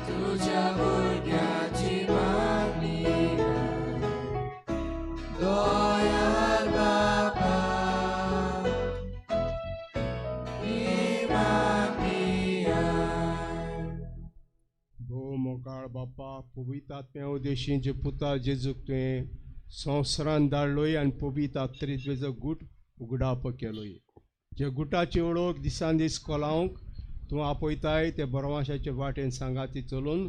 तुज्या भुरग्याची मागणी दयाळ बाबा ही मागणी. भोव मोगाळ बापा, पवित्र आत्म्या उदेशी जे पुता जेजूक तुवें संवसारान धाडलोय आनी पवित्र आत्रेचो गूट उगडाप केलोय, जे गुटाची वळख दिसान दीस कोलावंक तूं आपयताय ते बरवाशाचे वाटेन सांगाती चलून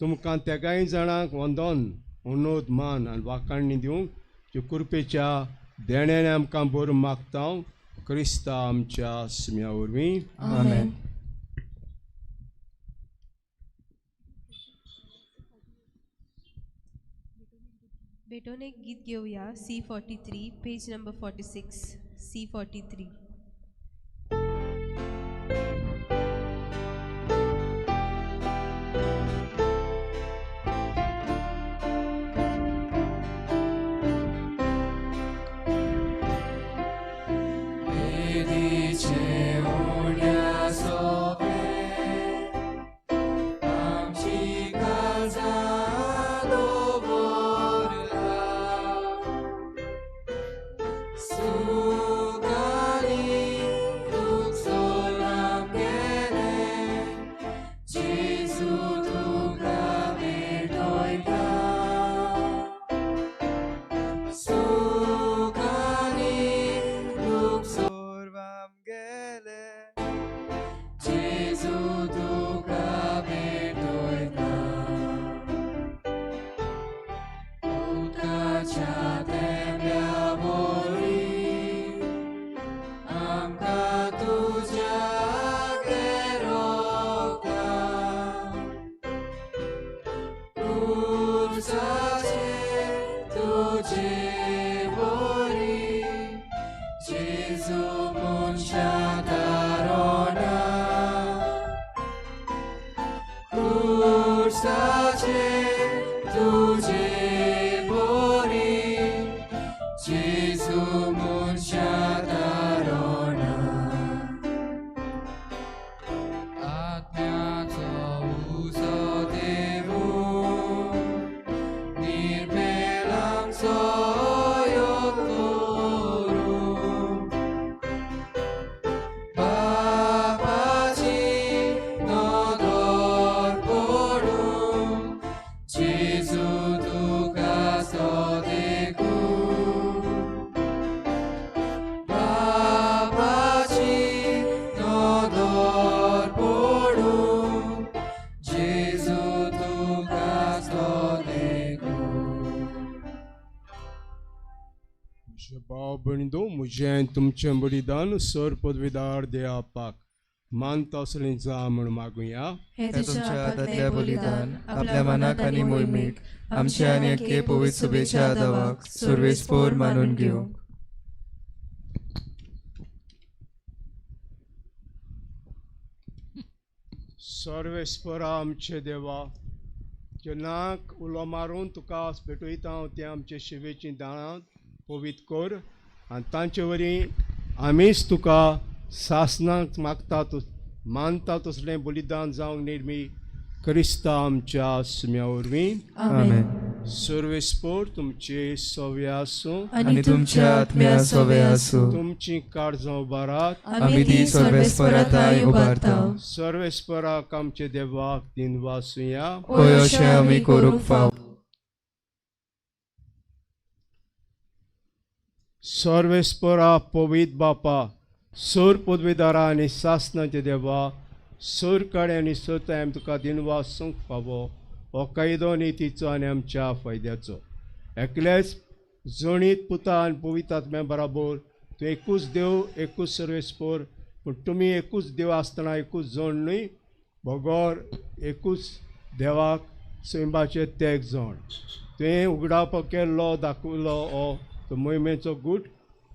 तुमकां तेगांय जाणांक वंदन उनोद मान आनी वाखाणणी दिवंक जे कृपेच्या देण्यान आमकां बरो मागता क्रिस्ता आमच्या सुम्या वरवीं. आमेन. भेटोन एक गीत घेवया. C 43, page number 46, C 43. वेदीचे उण्या सोपे आमची काळजां दवरता सुखांनी दुख सोड आमगेलें जेजू तुका भेटयता सुखांनी दुख सोड आमगेलें जेजू तुका भेटयता उदकाच्या तेंब्या वरी आमकां तुज्या रोखता खुर्साचे तुजे वरी जेजू मनशा तारोणा खुर्साचे तुजे वरी जेजू मनशा तारोणा आत्म्याचो उजो देवू निर्मेलांचो करूं बापाची नदर पडूं जेजू तुका सो देखूं. म्हज्या भाव भयणींनो, म्हजें आनी तुमचें बलिदान सर पदवीदार देवापाक मानता असलें जा म्हूण मागुया. हे हे तुझ्या तुमच्या हातांतलें हातांतल्या बलिदान बलिदान आपल्या मनाक आनी मोहिमेक आमच्या आनी एके पवित्र शुभेच्छा दावाक सुर्वेस्पोर मानून घेवंक. सर्वेस्परा आमचे देवा, जेन्नाक उलो मारून तुका भेटयता हांव तें आमचे शिवेची दाणां पवित्र कर आनी तांचे वरी आमीच तुका सासनाक मागता मानता तसलें बलिदान जावंक निर्मी क्रिस्ता आमच्या सुम्या वरवीं. आमेन. सर्वेस्पोर तुमचे सवे आसूं. आनी तुमच्या आत्म्या सोवे आसूं. तुमची काळजां उबारात. आमी ती सर्वेस्पराताय उबारता. सर्वेस्पराक आमचे देवाक दिनवासुया. होय, अशें आमी करूंक फाव. सर्वेस्परा पवित्र बापा, सोर पदवीदारा आनी सासनाचे देवा, सोर काडे आनी सोताय आमी तुका दिनवासूंक फावो हो कायदो नितीचो आनी आमच्या फायद्याचो. एकलेच जणीत पुता आनी पवित्र आत्म्या बराबर तूं एकूच देव, एकूच सर्वेस्पोर, पूण तुमी एकूच देव आसतना एकूच जण न्हय, बगर एकूच देवाक सैमाचे तेग जण. तुवें उगडापो केल्लो दाखयलो हो तो मोहिमेचो गूट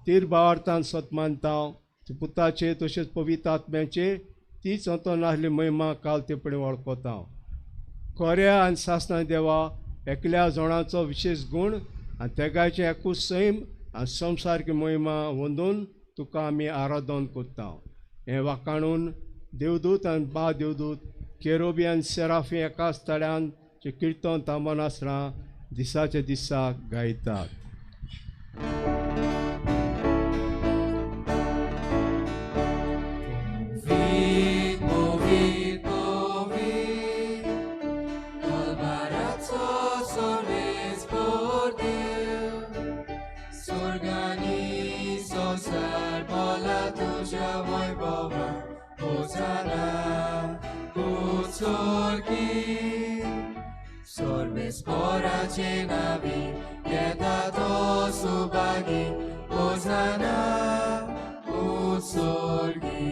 तीर भावार्थान सत मानता. पुताचे तशेंच पवित्र आत्म्याचे तीच अंतो नासली महिमा काल ते पळय वळखता. खऱ्या आनी सासना देवा, एकल्या जणाचो विशेश गूण आनी तेगायचें एकूच सैम आनी संवसारकी महिमा वंदून तुका आमी आराधन करता. हें वाखाणून देवदूत आनी बा देवदूत केरोबी आनी सेराफी एकाच तळ्यान जे किर्तन थांबनासतना दिसाच्या दिसाक गायतात. Sorbesporace navi, येता तो सुभागी, होसाना उत्सर्गी.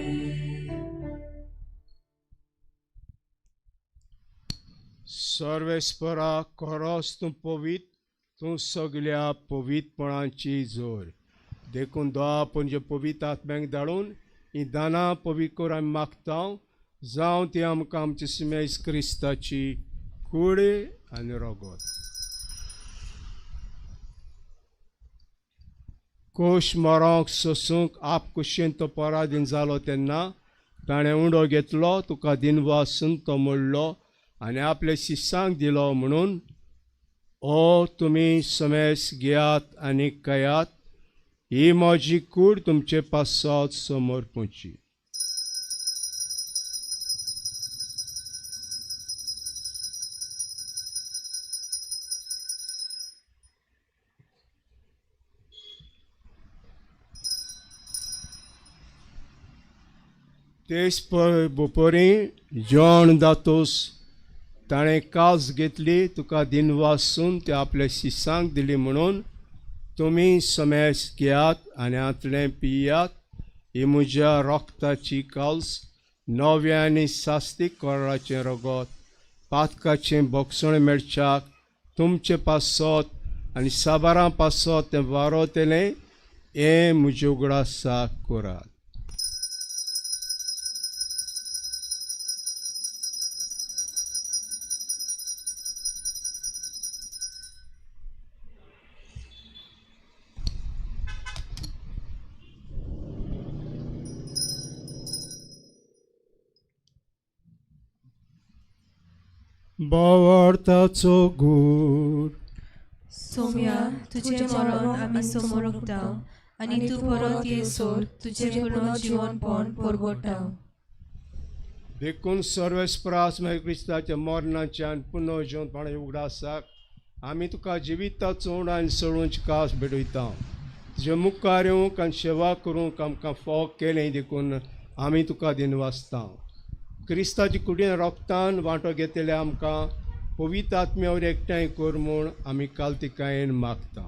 सर्वेस्परा खरोच तूं पवित्र, तूं सगल्या पवित्रपणाची जोर. देखून दोआ पणजे पवित्र आत्म्यांक धाडून ही दानां पवित्र कर आमी मागता, जावं ती आमकां आमची सिमेस क्रिस्ताची कूड आनी रोगोत. कोश मरोंक सोसूंक आप कुशीन तो पराधीन जालो तेन्ना ताणें उंडो घेतलो, तुका दिनवासून तो मोडलो आनी आपले शिसांक दिलो म्हणून, ओ तुमी समेस घेयात आनी खायात, ही म्हजी कूड तुमचे पासत समर्पूची. तेच बपोरी जेवण दातोस ताणें कास घेतली, तुका दिनवासून ते आपल्या शिसांक दिली म्हणून, तुमी समेस घेयात आनी हांतलें पियात, ही म्हज्या रोगताची काल्स, नव्या आनी सास्तीक कोराचें रगत, पातकाचें बोगसण मेळच्याक तुमचे पासत आनी साबारां पासत तें वारोतलें, हें म्हज्या उगडासाक करात. भावार्थाचो गूर. सोम्या, तुजें मरण आमी समोर उरता आनी तूं परत येसर तुजें पुनर्जिवनपण परगटा. देखून सर्वेस्परास मागीर क्रिस्ताच्या मरणाच्या आनी पुनर्जिवनपणा उगडासाक आमी तुका जिविताचो उण आनी सोडूंची कास भेटयता. तुजे मुखार येवंक आनी सेवा करूंक आमकां फोग केलें देखून आमी तुका दिनवासता. क्रिस्ताची कुडीन रोगतान वांटो घेतले आमकां पवित्र आत्म्यावर एकठांय कर म्हूण आमी कालतिकायेन मागता.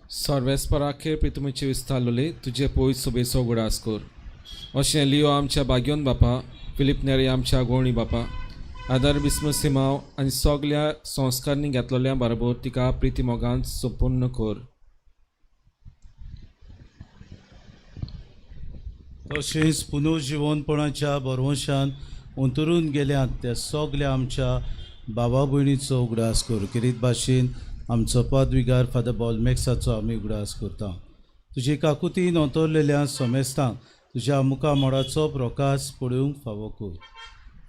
सर्वेस्पराखेर प्रितुमीचे विस्तारलोले तुजे पयस सोबेचो उगडास कर. अशें लियो आमच्या बाग्योन बापा, फिलीप नेरी आमच्या गोवणी बापा, आदार बिस्म सिमाव आनी सगल्या संस्कारणी घेतलेल्या बरोबर तिका प्रिती मोगान संपूर्ण कर. तशेंच पुनर्जिवनपणाच्या भरवंशान अंतरून गेल्यात त्या सगल्या आमच्या बाबा भयणीचो उगडास कर. खेरीत भाशेन आमचो पदविगार फादर बॉलमॅक्साचो आमी उगडास करता. तुजे काकुतीन अंतरलेल्या समेस्तांक तुज्या मुखामोडाचो प्रकाश पळोवंक फावो कर.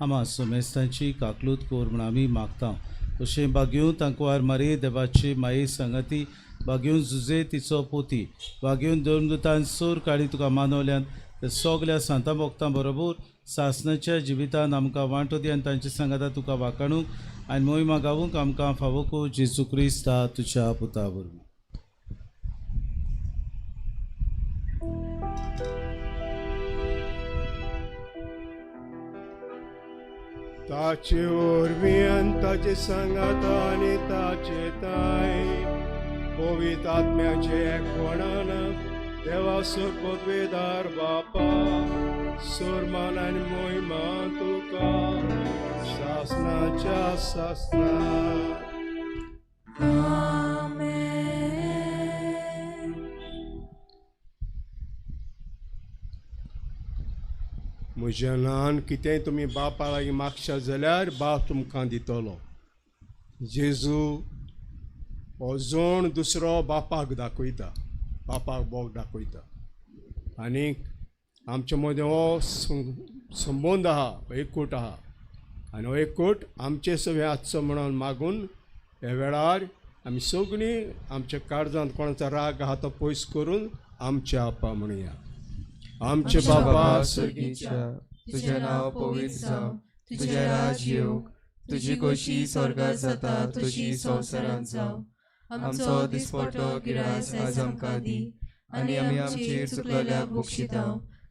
आमा समेस्तांची काकलूत कर म्हूण आमी मागता. तशें बागेवन तांकवार मारी देवाची माये सांगाती बागेवन जुजे तिचो पोती बागेवन धर्मदुतान सोर काडी तुका मानवल्यान ते सगल्या सांतां भक्तां बरोबर सासणाच्या जिवितान आमकां वांटो दी आनी तांचे सांगाता तुका वाकाणूंक आनी मोहिमा गावूंक आमकां फावो कर जेजू क्रिस्ता तुज्या पुता वरवीं. ताचे वरवीं ताचे सांगाता आनी ताचे ताय पवित्र आत्म्याचे एकवणान देवा सुरपदवेदार बापा सुरमान आनी मोहिमा तुका सासनाच्या सासना. म्हज्या नान कितेंय तुमी बापा लागीं मागशात जाल्यार बाप तुमकां दितलो. जेजू हो जोण दुसरो बापाक दाखयता, बापाक बोग दाखयता आनी आमचे मदें हो संबंद आहा, एकूट आहा आनी हो एकूट आमचे सगळें आसचो म्हणून मागून ह्या वेळार आमी सगळीं आमच्या काळजांत कोणाचो राग आहा तो पयस करून आमच्या आपा म्हणया. आमचे बाबा सर्गीच्या, तुझें नांव पवित्र जावं, तुजें राज येवं, तुजी खोशी स्वर्गात जाता तशी संवसारांत जावं. आमचो दिसपटो गिरास आज आमकां दी आनी आमी आमचेर चुकलेल्याक बक्षिता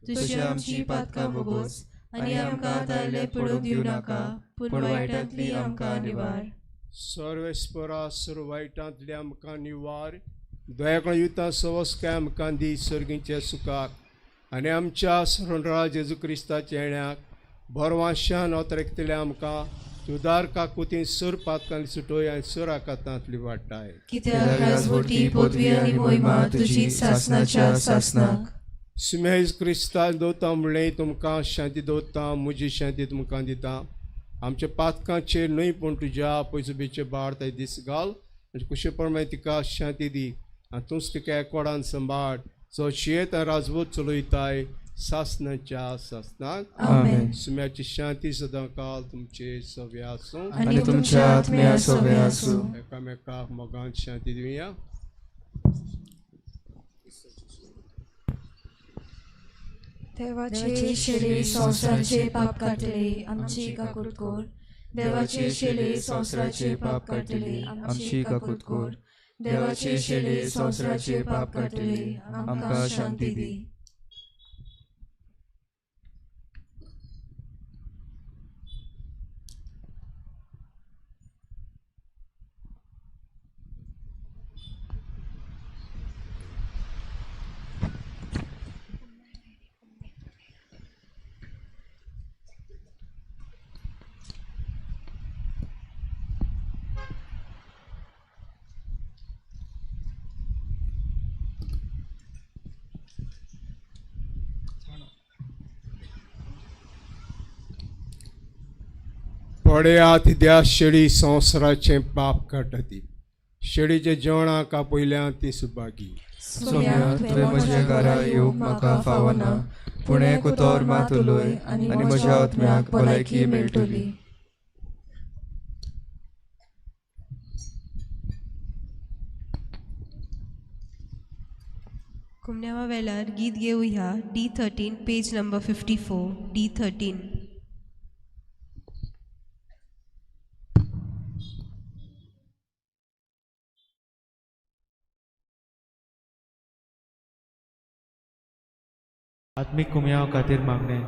तशी आमची पातकां भोगोस आनी आमकां दायले पडूंक दिवं नाका, पूण वायटांतली आमकां निवार. सर्वेस्परा सर्व वायटांतली आमकां निवार, दयाकण युता सवस्काय आमकां दी सर्गीच्या सुखाक आनी आमच्या शरणराज जेजू क्रिस्ताच्या येण्याक बरवाशान अतरेकतले आमकां तुदार काकुतीन सुर पातकांनी सुटोय आनी सुर आकातांतली वाडटाय. कित्याक राजवटी पदवी आनी मोहिमा तुजी सासनाच्या सासनाक. सुमेज क्रिस्तान दवरता म्हणलें तुमकां शांती दवरता, म्हजी शांती तुमकां दिता. आमच्या पातकांचेर न्हय पूण तुज्या पयसुबेचे बाळ ते दीस घाल आनी कुशे प्रमाणे तिका शांती दी आनी तूंच तिका एकवटान सांबाळ जो शियेत राजवत चलयताय सासनाच्या सासनाक. आमेन. सुम्याची शांती सदांकाल तुमचे सवे आसूं आनी तुमच्या आत्म्या सवे आसूं. एकामेकाक मोगान शांती दिवया. देवाचे शेले संवसाराचे पाप काडटले आमची काकूट कर. देवाचे शेले संवसाराचे पाप काडटले आमची काकूट कर. देवाचे शेले संवसाराचे पाप काडटले आमकां शांती दी. पळयात त्या शेळी संवसाराचें पाप काडटा ती शेळीचे जेवणाक आपयल्या ती सुभागी. सोम्या, तुवें म्हज्या घरा येवंक म्हाका फावना, पूण एक उतर मात उलय आनी म्हज्या आत्म्याक भलायकी मेळटली. कुमन्यावा वेळार गीत घेवया D13 page number 54 D13. आत्मीक कुमयाव खातीर मागणें.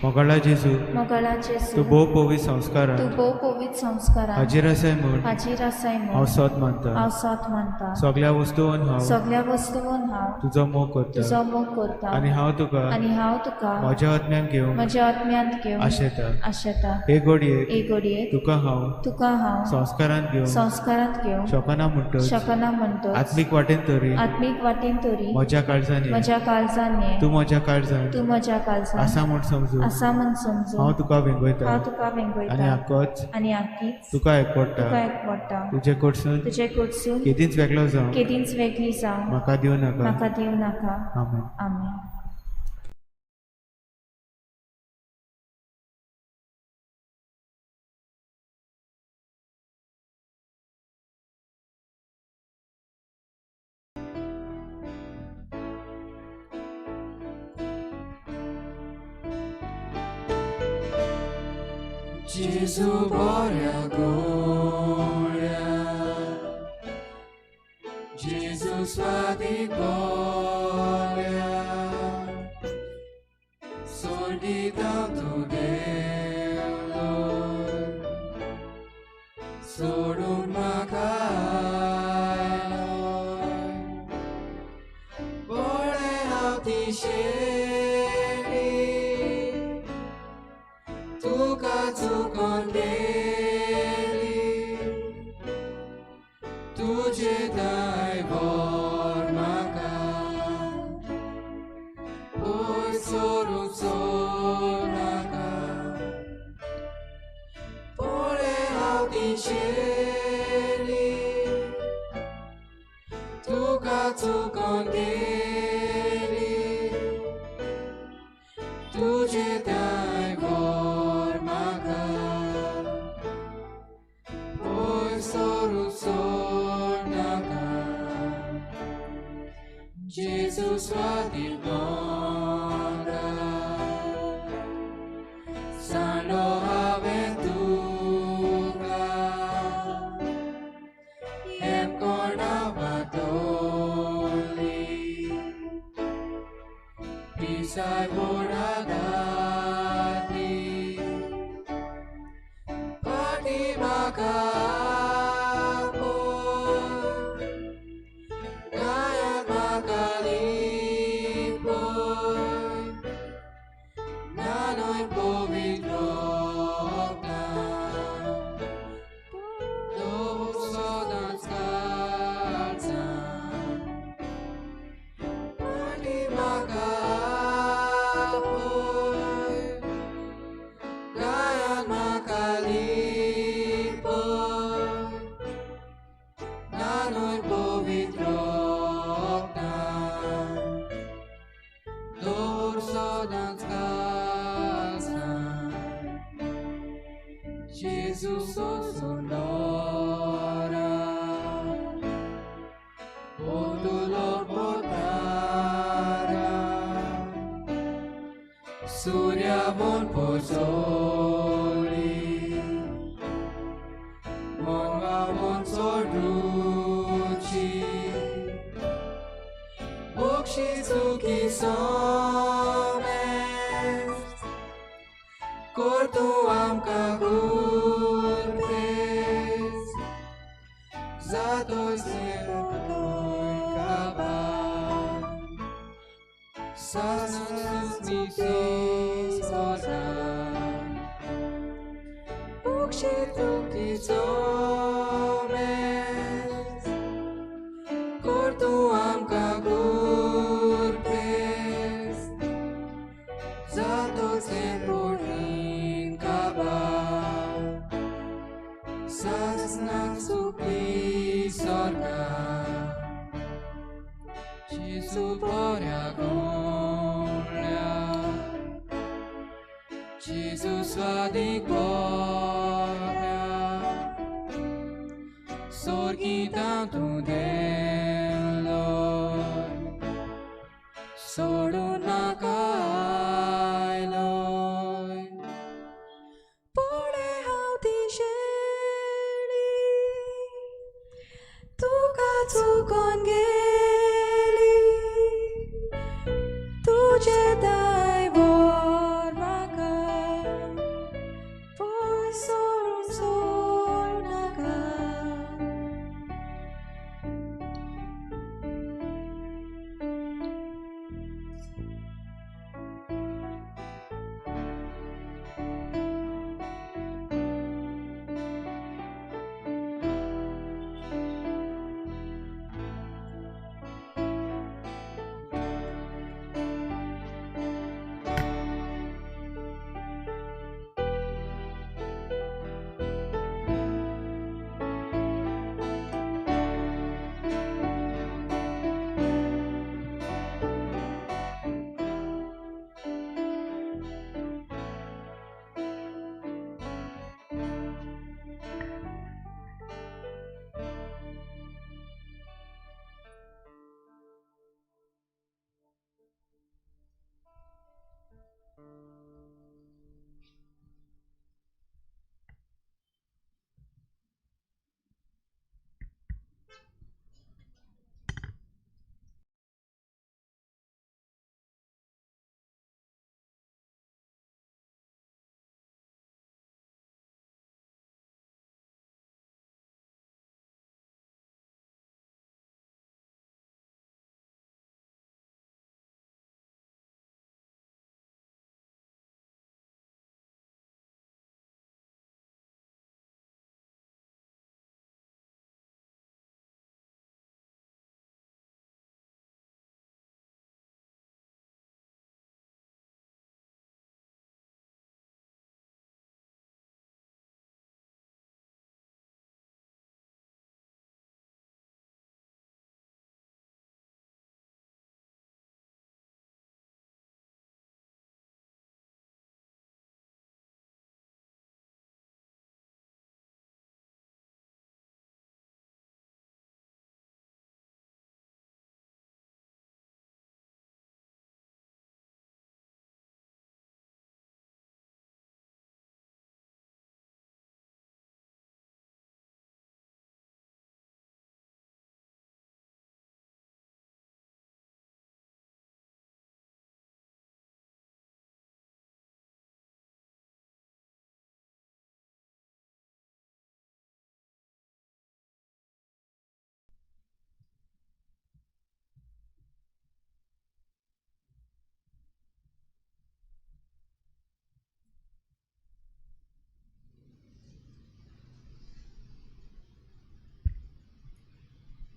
मोगाळा जेजू, मोगाळा जेजू, तूं भोव पवित्र संस्कारान तूं भोव पवित्र संस्कारान हाजीर आसाय म्हूण हाजीर आसाय म्हूण हांव सोद मानता. हांव सोद मानता. सगळ्या वस्तून हांव सगळ्या वस्तून हांव तुजो मोग करता. तुजो मोग करता. आनी हांव तुका आनी हांव तुका म्हज्या आत्म्यान घेवंक म्हज्या आत्म्यांत घेवंक आशेता. आशेता. हे घडयेक हे घडयेक तुका हांव तुका हांव संस्कारांत घेवंक संस्कारांत घेवंक शकना म्हणटच शकना म्हणटच आत्मीक वाटेन तरी आत्मीक वाटेन तरी म्हज्या काळजान ये. म्हज्या काळजान ये. तूं म्हज्या काळजान तूं म्हज्या काळजान आसा म्हूण समजून आसा म्हूण समजून हांव तुका वेंगयता. हांव तुका वेंगयता. आनी आकोच आनी आकीच तुका एकवडटा. तुका एकवडटा. तुजे कडसून तुजे कडसून केदींच वेगळो जावं केदींच वेगळी जावं म्हाका दिवं नाका. म्हाका दिवं नाका. आमेन. आमेन. Gesù boria gloria, Gesù sua di gloria, sordi tanto dello, solo un macaino, vole alti तुका चुकोन गेली, तुजे दायवर म्हाका पयस सरूंक सोडनाका. पळय हांव तिशेली, तुका चुकोन गेली, तुजे दायवर म्हाका पयस सरूंक सोडनाका. Gesù sua di gloria, sanno aventura, em cornavatoli, pisai boradati, pati makapo, gayat makalipoy, nanoy povidrok na, dosodan skalzan, pati makapoy, gayat makalipoy, nanoy povidrok na, dorsodan skalzan. Jesus sonora, odulo portara, surya von pozoli, monva von sorduci, bokshi suki somes, kortu amka kulpes, zato sirkoi kaba, sasus misis ora, bokshi suki somes, kortu amka kulpes, zato sirkoi kaba, sasnak supli sorga, Gesù boria gloria, Gesù sua di gloria, sorgi tanto dello, solo nakailoi, पळय हांव तिशेली, तुका चुकोन गेली, तुजें दायवर म्हाका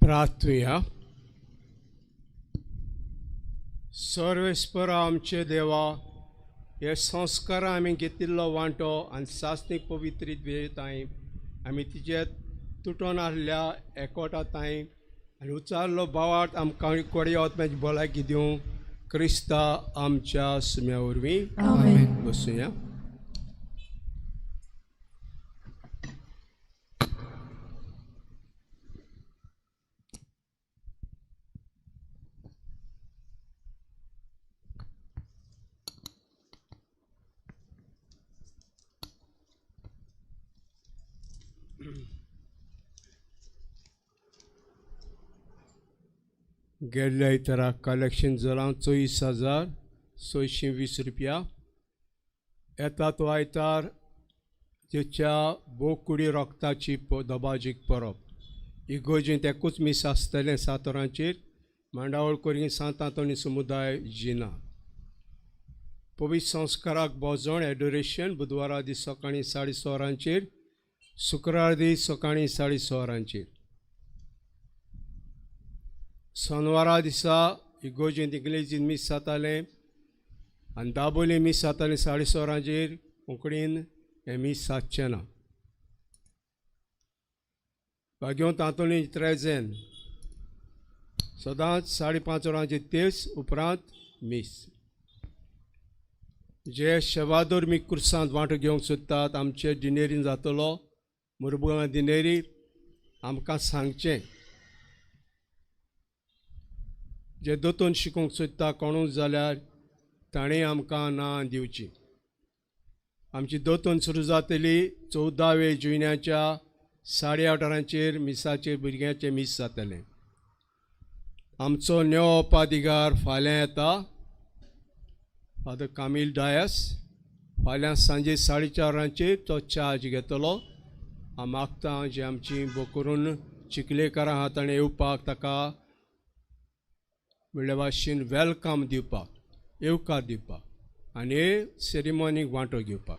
प्रार्थुया. सर्वेस्पर आमचे देवा, हे संस्कार आमी घेतिल्लो वांटो आनी सासणीक पवित्रीत वेताय आमी तिचे तुटोन आहल्या एकवटा तांय आनी उचारलो भावार्थ आमकां कोडे आत्म्याची भलायकी दिवं क्रिस्ता आमच्या सुम्या वरवीं. बसुया. गेल्ल्या इतरा कलेक्शन जालां 24,620 रुपया. येता तो आयतार तेच्या बोकुडी रोगताची दबाजीक परब इगोर्जेंत एकूच मीस आसतलें 7 वरांचेर. मांडावळ कोरिंग सांत आंतोनी समुदाय जिना. पवित्र संस्काराक भोजण एडोरेशन बुधवारा दीस सकाळीं 6:30 वरांचेर, शुक्रार दीस सकाळीं 6:30 वरांचेर. सोनवारा दिसा इगोर्जेंत इंग्लेजीन मीस जातालें आनी दाबोली मीस जातालें 6:30 वरांचेर. कोंकणीन हें मीस जातचें ना. भाग्योंत आंतोनी त्रेजेन सदांच 5:30 वरांचेर तेच उपरांत मीस. जे शेवादोर मी कुर्सांत वांटो घेवंक सोदतात आमचे डिनेरीन जातलो मुरबुगां दिनेरी आमकां सांगचें. जे दोतोन शिकोवंक सोदता कोणूच जाल्यार ताणें आमकां नांव दिवची. आमची दोतोन सुरू जातली 14 जुन्याच्या 8:30 वरांचेर मिसाचेर भुरग्यांचें मीस जातलें. आमचो नेवो पादिगार फाल्यां येता, फादर कामील डायस. फाल्यां सांजे 4:30 वरांचेर तो चार्ज घेतलो. हांव मागता जे आमची बोकरून चिखलेकारां आहा ताणें येवपाक ताका म्हणल्या भाशेन welcome दिवपाक, येवकार दिवपाक आनी सेरिमोनीक वांटो घेवपाक.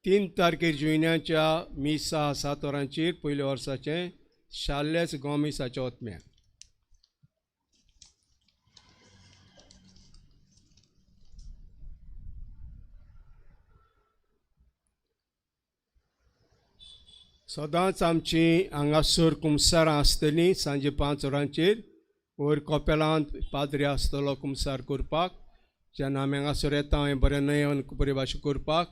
3 तारखेर जुयन्याच्या मिसा 7 वरांचेर पयल्या वर्साचें शार्लेस गोमिसाच्या ओतम्या. सदांच आमची हांगासर कुमसारां आसतलीं सांजे 5 वरांचेर. वयर कोपेलांत पाद्री आसतलो कुमसार करपाक. जेन्ना आमी हांगासर येता हांवें बरें न्हय बरे भाशेन करपाक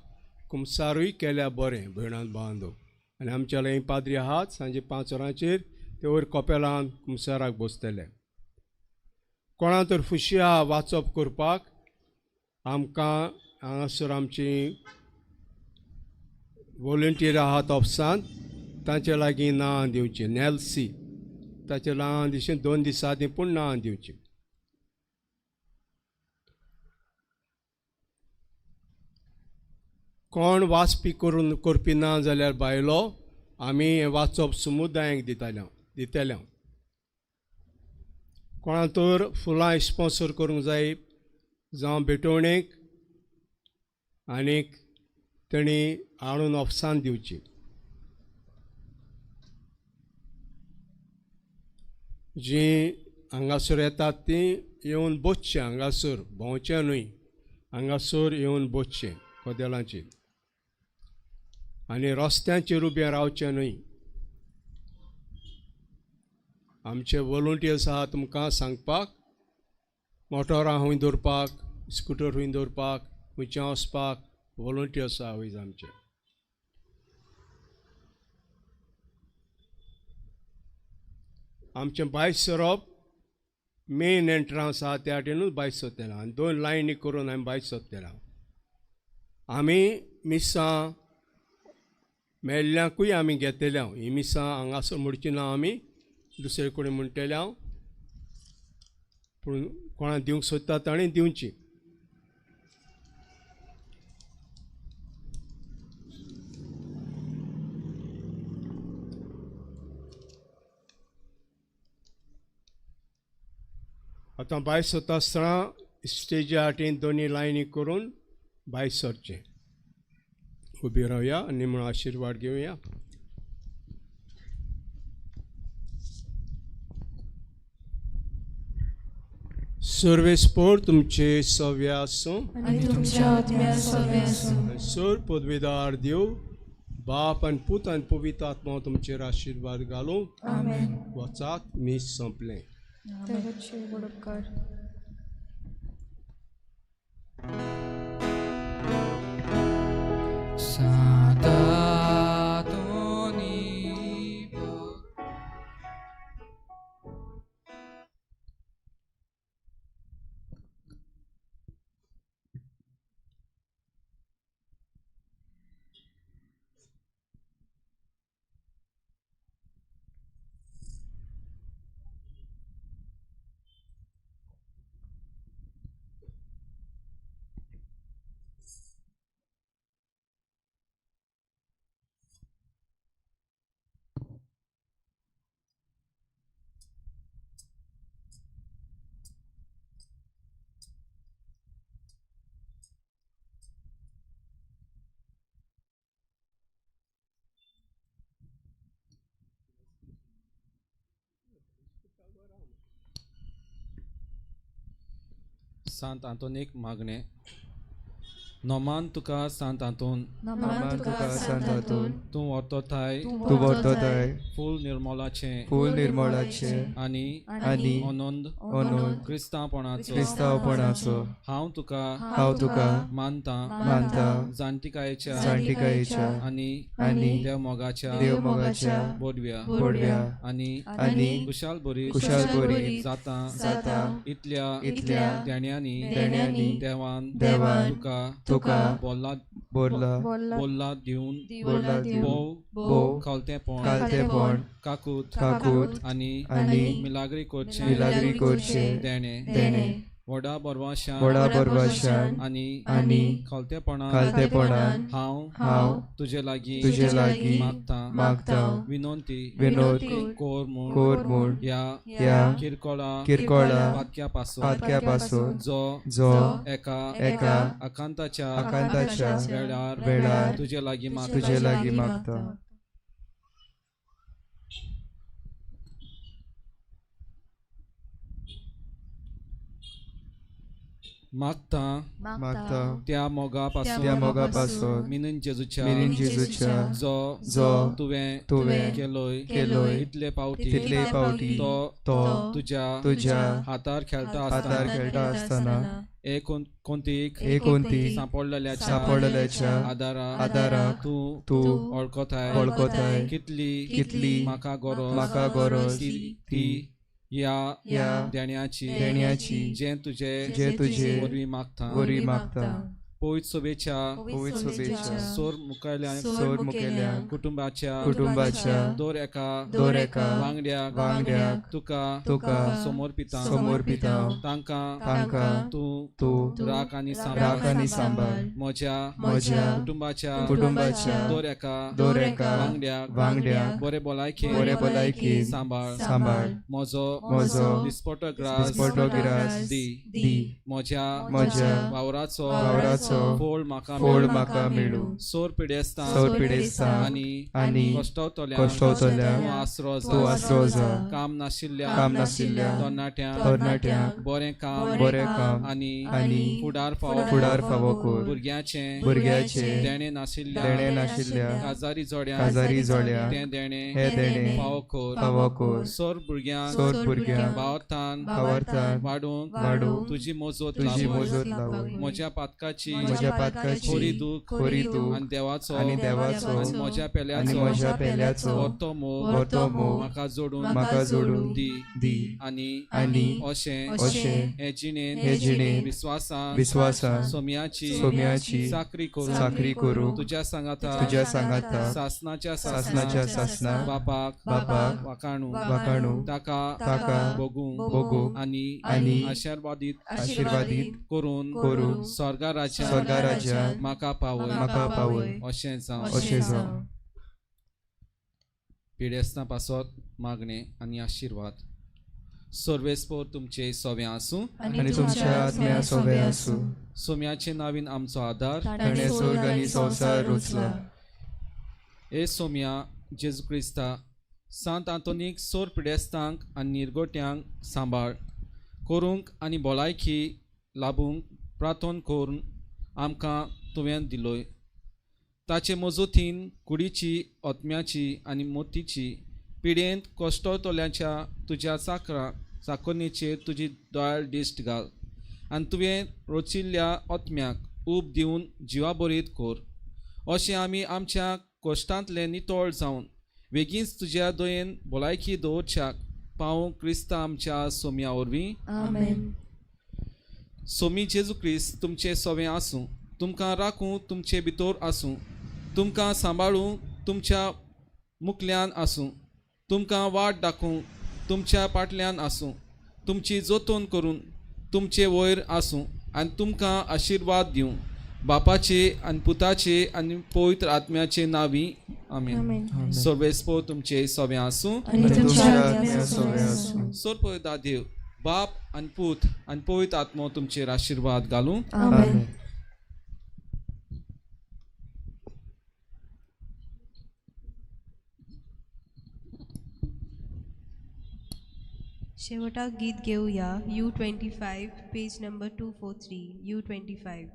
कुमसारूय केल्यार बरें भयणान बांदो. आनी आमच्या लागीं पाद्री आहात सांजे 5 वरांचेर ते वयर कोपेलांत कुमसाराक बसतले. कोणा तर फुशी आहा वाचप करपाक आमकां हांगासर आमची वॉलंटियर आहात ऑफिसांत तांचे लागीं नांव दिवचें. नॅल्सी ताचें नांव दिवचें 2 दिसां आदीं पूण नांव दिवचें. कोण वाचपी करून करपी ना जाल्यार बायलो आमी हें वाचप समुदायांक दितले. कोणा तर फुलां स्पोन्सर करूंक जाय जावं भेटवणेक आनीक तेणी हाडून ऑफिसान दिवची. जीं हांगासर येतात तीं येवन बसचें हांगासर, भोंवचें न्हय, हांगासर येवन बसचें कदेलांचेर आनी रस्त्यांचेर उबें रावचें न्हय. आमचे वॉलंटियर्स आहा तुमकां सांगपाक, मोटोरां खंय दवरपाक, स्कुटर खंय दवरपाक, खंयचें वचपाक वॉलंटियर्स आहा वयज आमचे. आमचें भायर सरप मेन एंट्रन्स आहा त्या वाटेनूच भायर सरतलें आनी 2 लायनी करून आमी भायर सरतले. आमी मिसां मेल्ल्यांकूय आमी घेतले. ही मिसां हांगासर म्हणची ना आमी दुसरे कडेन म्हणटले हांव, पूण कोणा दिवंक सोदता ताणें दिवची. आतां भायर सरता आसतना स्टेजा वाटेन दोनी लायनी करून भायर सरचें. उबी रावया आनी म्हणून आशिर्वाद घेवया. सर्वेस्पोर तुमचे सव्या आसूं आनी तुमच्या आत्म्या सवे आसूं. सर पदवेदार देव बाप आनी पूत आनी पवित्र आत्मा तुमचेर आशिर्वाद घालूं. आमेन. वचात मीस संपलें. देवाचे व्हड उपकार. सांत आंतोनीक मागणें. नोमान तुका सांत आंतोन, नमान तुका सांत आंतोन, तूं व्हरतोताय तूं व्हरतोताय फूल निर्मोलाचें फूल निर्मोलाचें आनी आनी अनंद अनंत क्रिस्तांवपणाचो क्रिस्तांवपणाचो हांव तुका हांव तुका मानता मानता जाणटिकायेच्या जाणटिकायेच्या आनी आनी देवमोगाच्या देवमोगाच्या बोडव्या बोडव्या आनी आनी कुशाल बरी कुशालबरी जाता जाता इतल्या इतल्या देण्यांनी देण्यांनी देवान देवान तुका तुका बोल्ला बोरला बोल्ला दिवन बोरला दिवन भोव भोव खालतेंपण खालतेंपण काकूत काकूत आनी आनी मिलाग्री करचें मिलाग्री करचें देणें देणें व्हडा बरवाशान व्हडा बरवाशान आनी आनी खालतेपणान खालतेपणान हांव हांव तुजे लागीं तुजे लागीं मागतां मागतां विनंती विनोद कोर म्हूण कोर म्हूण ह्या ह्या किरकोळा किरकोळा पातक्या पासून पातक्या पासून जो जो एका एका आकांताच्या आकांताच्या वेळार वेळार तुजे लागीं मागता. तुजे लागीं मागता. मागता मागता त्या मोगा पासून त्या मोगा पासून मिनन जेजूच्या मिनीन जेजूच्या जो जो तुवें तुवें केलोय केलोय इतले पावटी तितले पावटी तो तो तुज्या तुज्या हातार खेळटा हातार आसतना खेळटा आसतना एक कोंतीक एकोंतीक सांपडलेल्याच्या सांपडलेल्याच्या आदारा आदाराक तूं तूं वळखताय वळखताय कितली कितली म्हाका गरज म्हाका गरज ती ह्या ह्या देण्याची देण्याची जें तुजे जें तुजे वरवीं मागता वरवीं मागता. पवित्र सभेच्या पवित्र सभेच्या सोर मुखेल्या सोर मुखेल्या कुटुंबाच्या कुटुंबाच्या दर एका दर एका वांगड्याक वांगड्याक तुका तुका समर्पिता समर्पिता तांकां तांकां तूं तूं राख आनी सांबाळ राख आनी सांबाळ म्हज्या म्हज्या कुटुंबाच्या कुटुंबाच्या दर एका दर एका वांगड्याक वांगड्याक बरे भलायकेन बरे भलायकेन सांबाळ सांबाळ म्हजो म्हजो दिसपटो ग्रास दिसपटो गिरास दी दी म्हज्या म्हज्या वावराचो वावराचो फोळ म्हाका फोळ म्हाका मेळूं. सोर पिडेस्तांक सोर पिडेस्तांक आनी आनी कश्टवतल्यांक कश्टवतल्यांक तूं आसरो जा. तूं आसरो जा. काम नाशिल्ल्या काम नाशिल्ल्या तरणाट्यांक तरणाट्यांक बरें काम बरें काम आनी आनी फुडार फावो फुडार फावो कर. भुरग्याचें भुरग्याचें देणें नाशिल्ल्या देणें नाशिल्ल्या काजारी जोड्यांक काजारी जोड्यांक तें देणें हें देणें फावो कर. फावो कर. सोर भुरग्यांक सोर भुरग्यांक भावार्थान भावार्थान वाडूंक वाडूंक तुजी मजत तुजी लाबूं. मजत लाबूं. म्हज्या पातकाची म्हज्या पातकाची खोरी दूख खोरी दूख आनी देवाचो आनी देवाचो आनी म्हज्या पेल्याचो आनी म्हज्या पेल्याचो व्हरतो मोग व्हरतो मोग म्हाका जोडून म्हाका जोडून दी दी आनी आनी अशें अशें हे जिणेंत हे जिणेंत विस्वासान विस्वासान सोम्याची सोम्याची चाकरी करून चाकरी करूंक तुज्या सांगाता तुज्या सांगाता सासनाच्या सासनाच्या सासना बापाक बापाक वाकाणू वाकाणू ताका ताका भोगूंक भोगूंक आनी आनी आशिर्वादीत आशिर्वादीत करून करून स्वर्गा राज्यांत स्वर्गा राज्यांत म्हाका पावय म्हाका पावय. अशें जावं. अशें जावं. पिडेस्तां पासत मागणें आनी आशिर्वाद. सर्वेस्पोर तुमचे सोवें आसूं आनी तुमच्या आत्म्या सोवें आसूं. सोम्याचे नावीन आमचो आदार ताणें स्वर्ग आनी संवसार रचला. हे सोम्या जेजू क्रिस्ता सांत आंतोनीक सोर पिडेस्तांक आनी निरगोट्यांक सांबाळ. करूंक आनी भलायकी लाबूंक प्रार्थन करून आमकां तुवें दिलोय. ताचे मजतीन कुडीची आत्म्याची आनी मोतीची पिडेंत कश्टतल्यांच्या तुज्या चाकरा चाकोन्नेचेर तुजी दोयाळ दिश्ट घाल आनी तुवें रचिल्ल्या आत्म्याक ऊब दिवन जिवाबरीत कर. अशें आमी आमच्या कश्टांतले नितळ जावन वेगींच तुज्या दयेन भलायकी दवरच्याक पावूं क्रिस्ता आमच्या सोम्या वरवीं. आमेन. सोमी जेजू क्रिस्त तुमचें सोवें आसूं, तुमकां राखूं, तुमचे भितर आसूं, तुमकां सांबाळूं, तुमच्या मुखल्यान आसूं, तुमकां वाट दाखोवं, तुमच्या पाटल्यान आसूं, तुमची जतन करून तुमचे वयर आसूं आनी तुमकां आशिर्वाद दिवं. बापाचे आनी पुताचे आनी पवित्र आत्म्याचे नांवी आमेन. सर्वेस्पो तुमचे सोवें आसूं. आनी तुमच्या आत्म्या सोवें आसूं. सोरपदा देव बाप आनी पूत आनी पवित्र आत्मो तुमचेर आशिर्वाद घालूं. आमेन. शेवटाक गीत घेवया U25 page number 243 U25.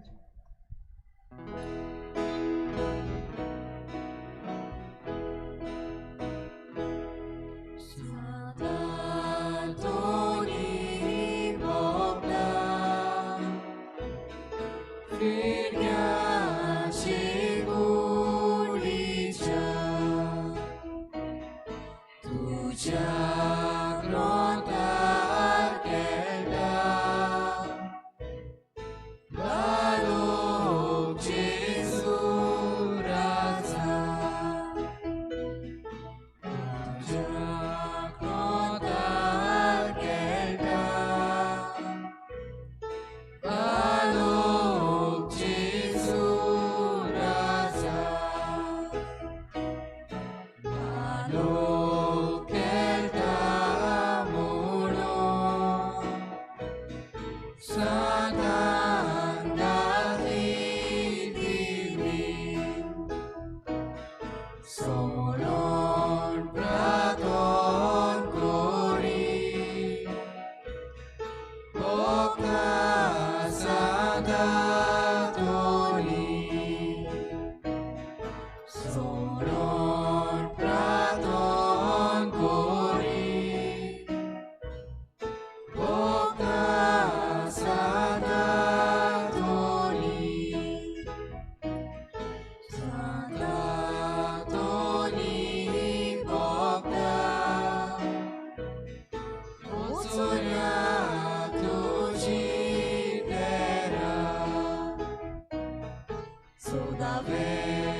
So da ve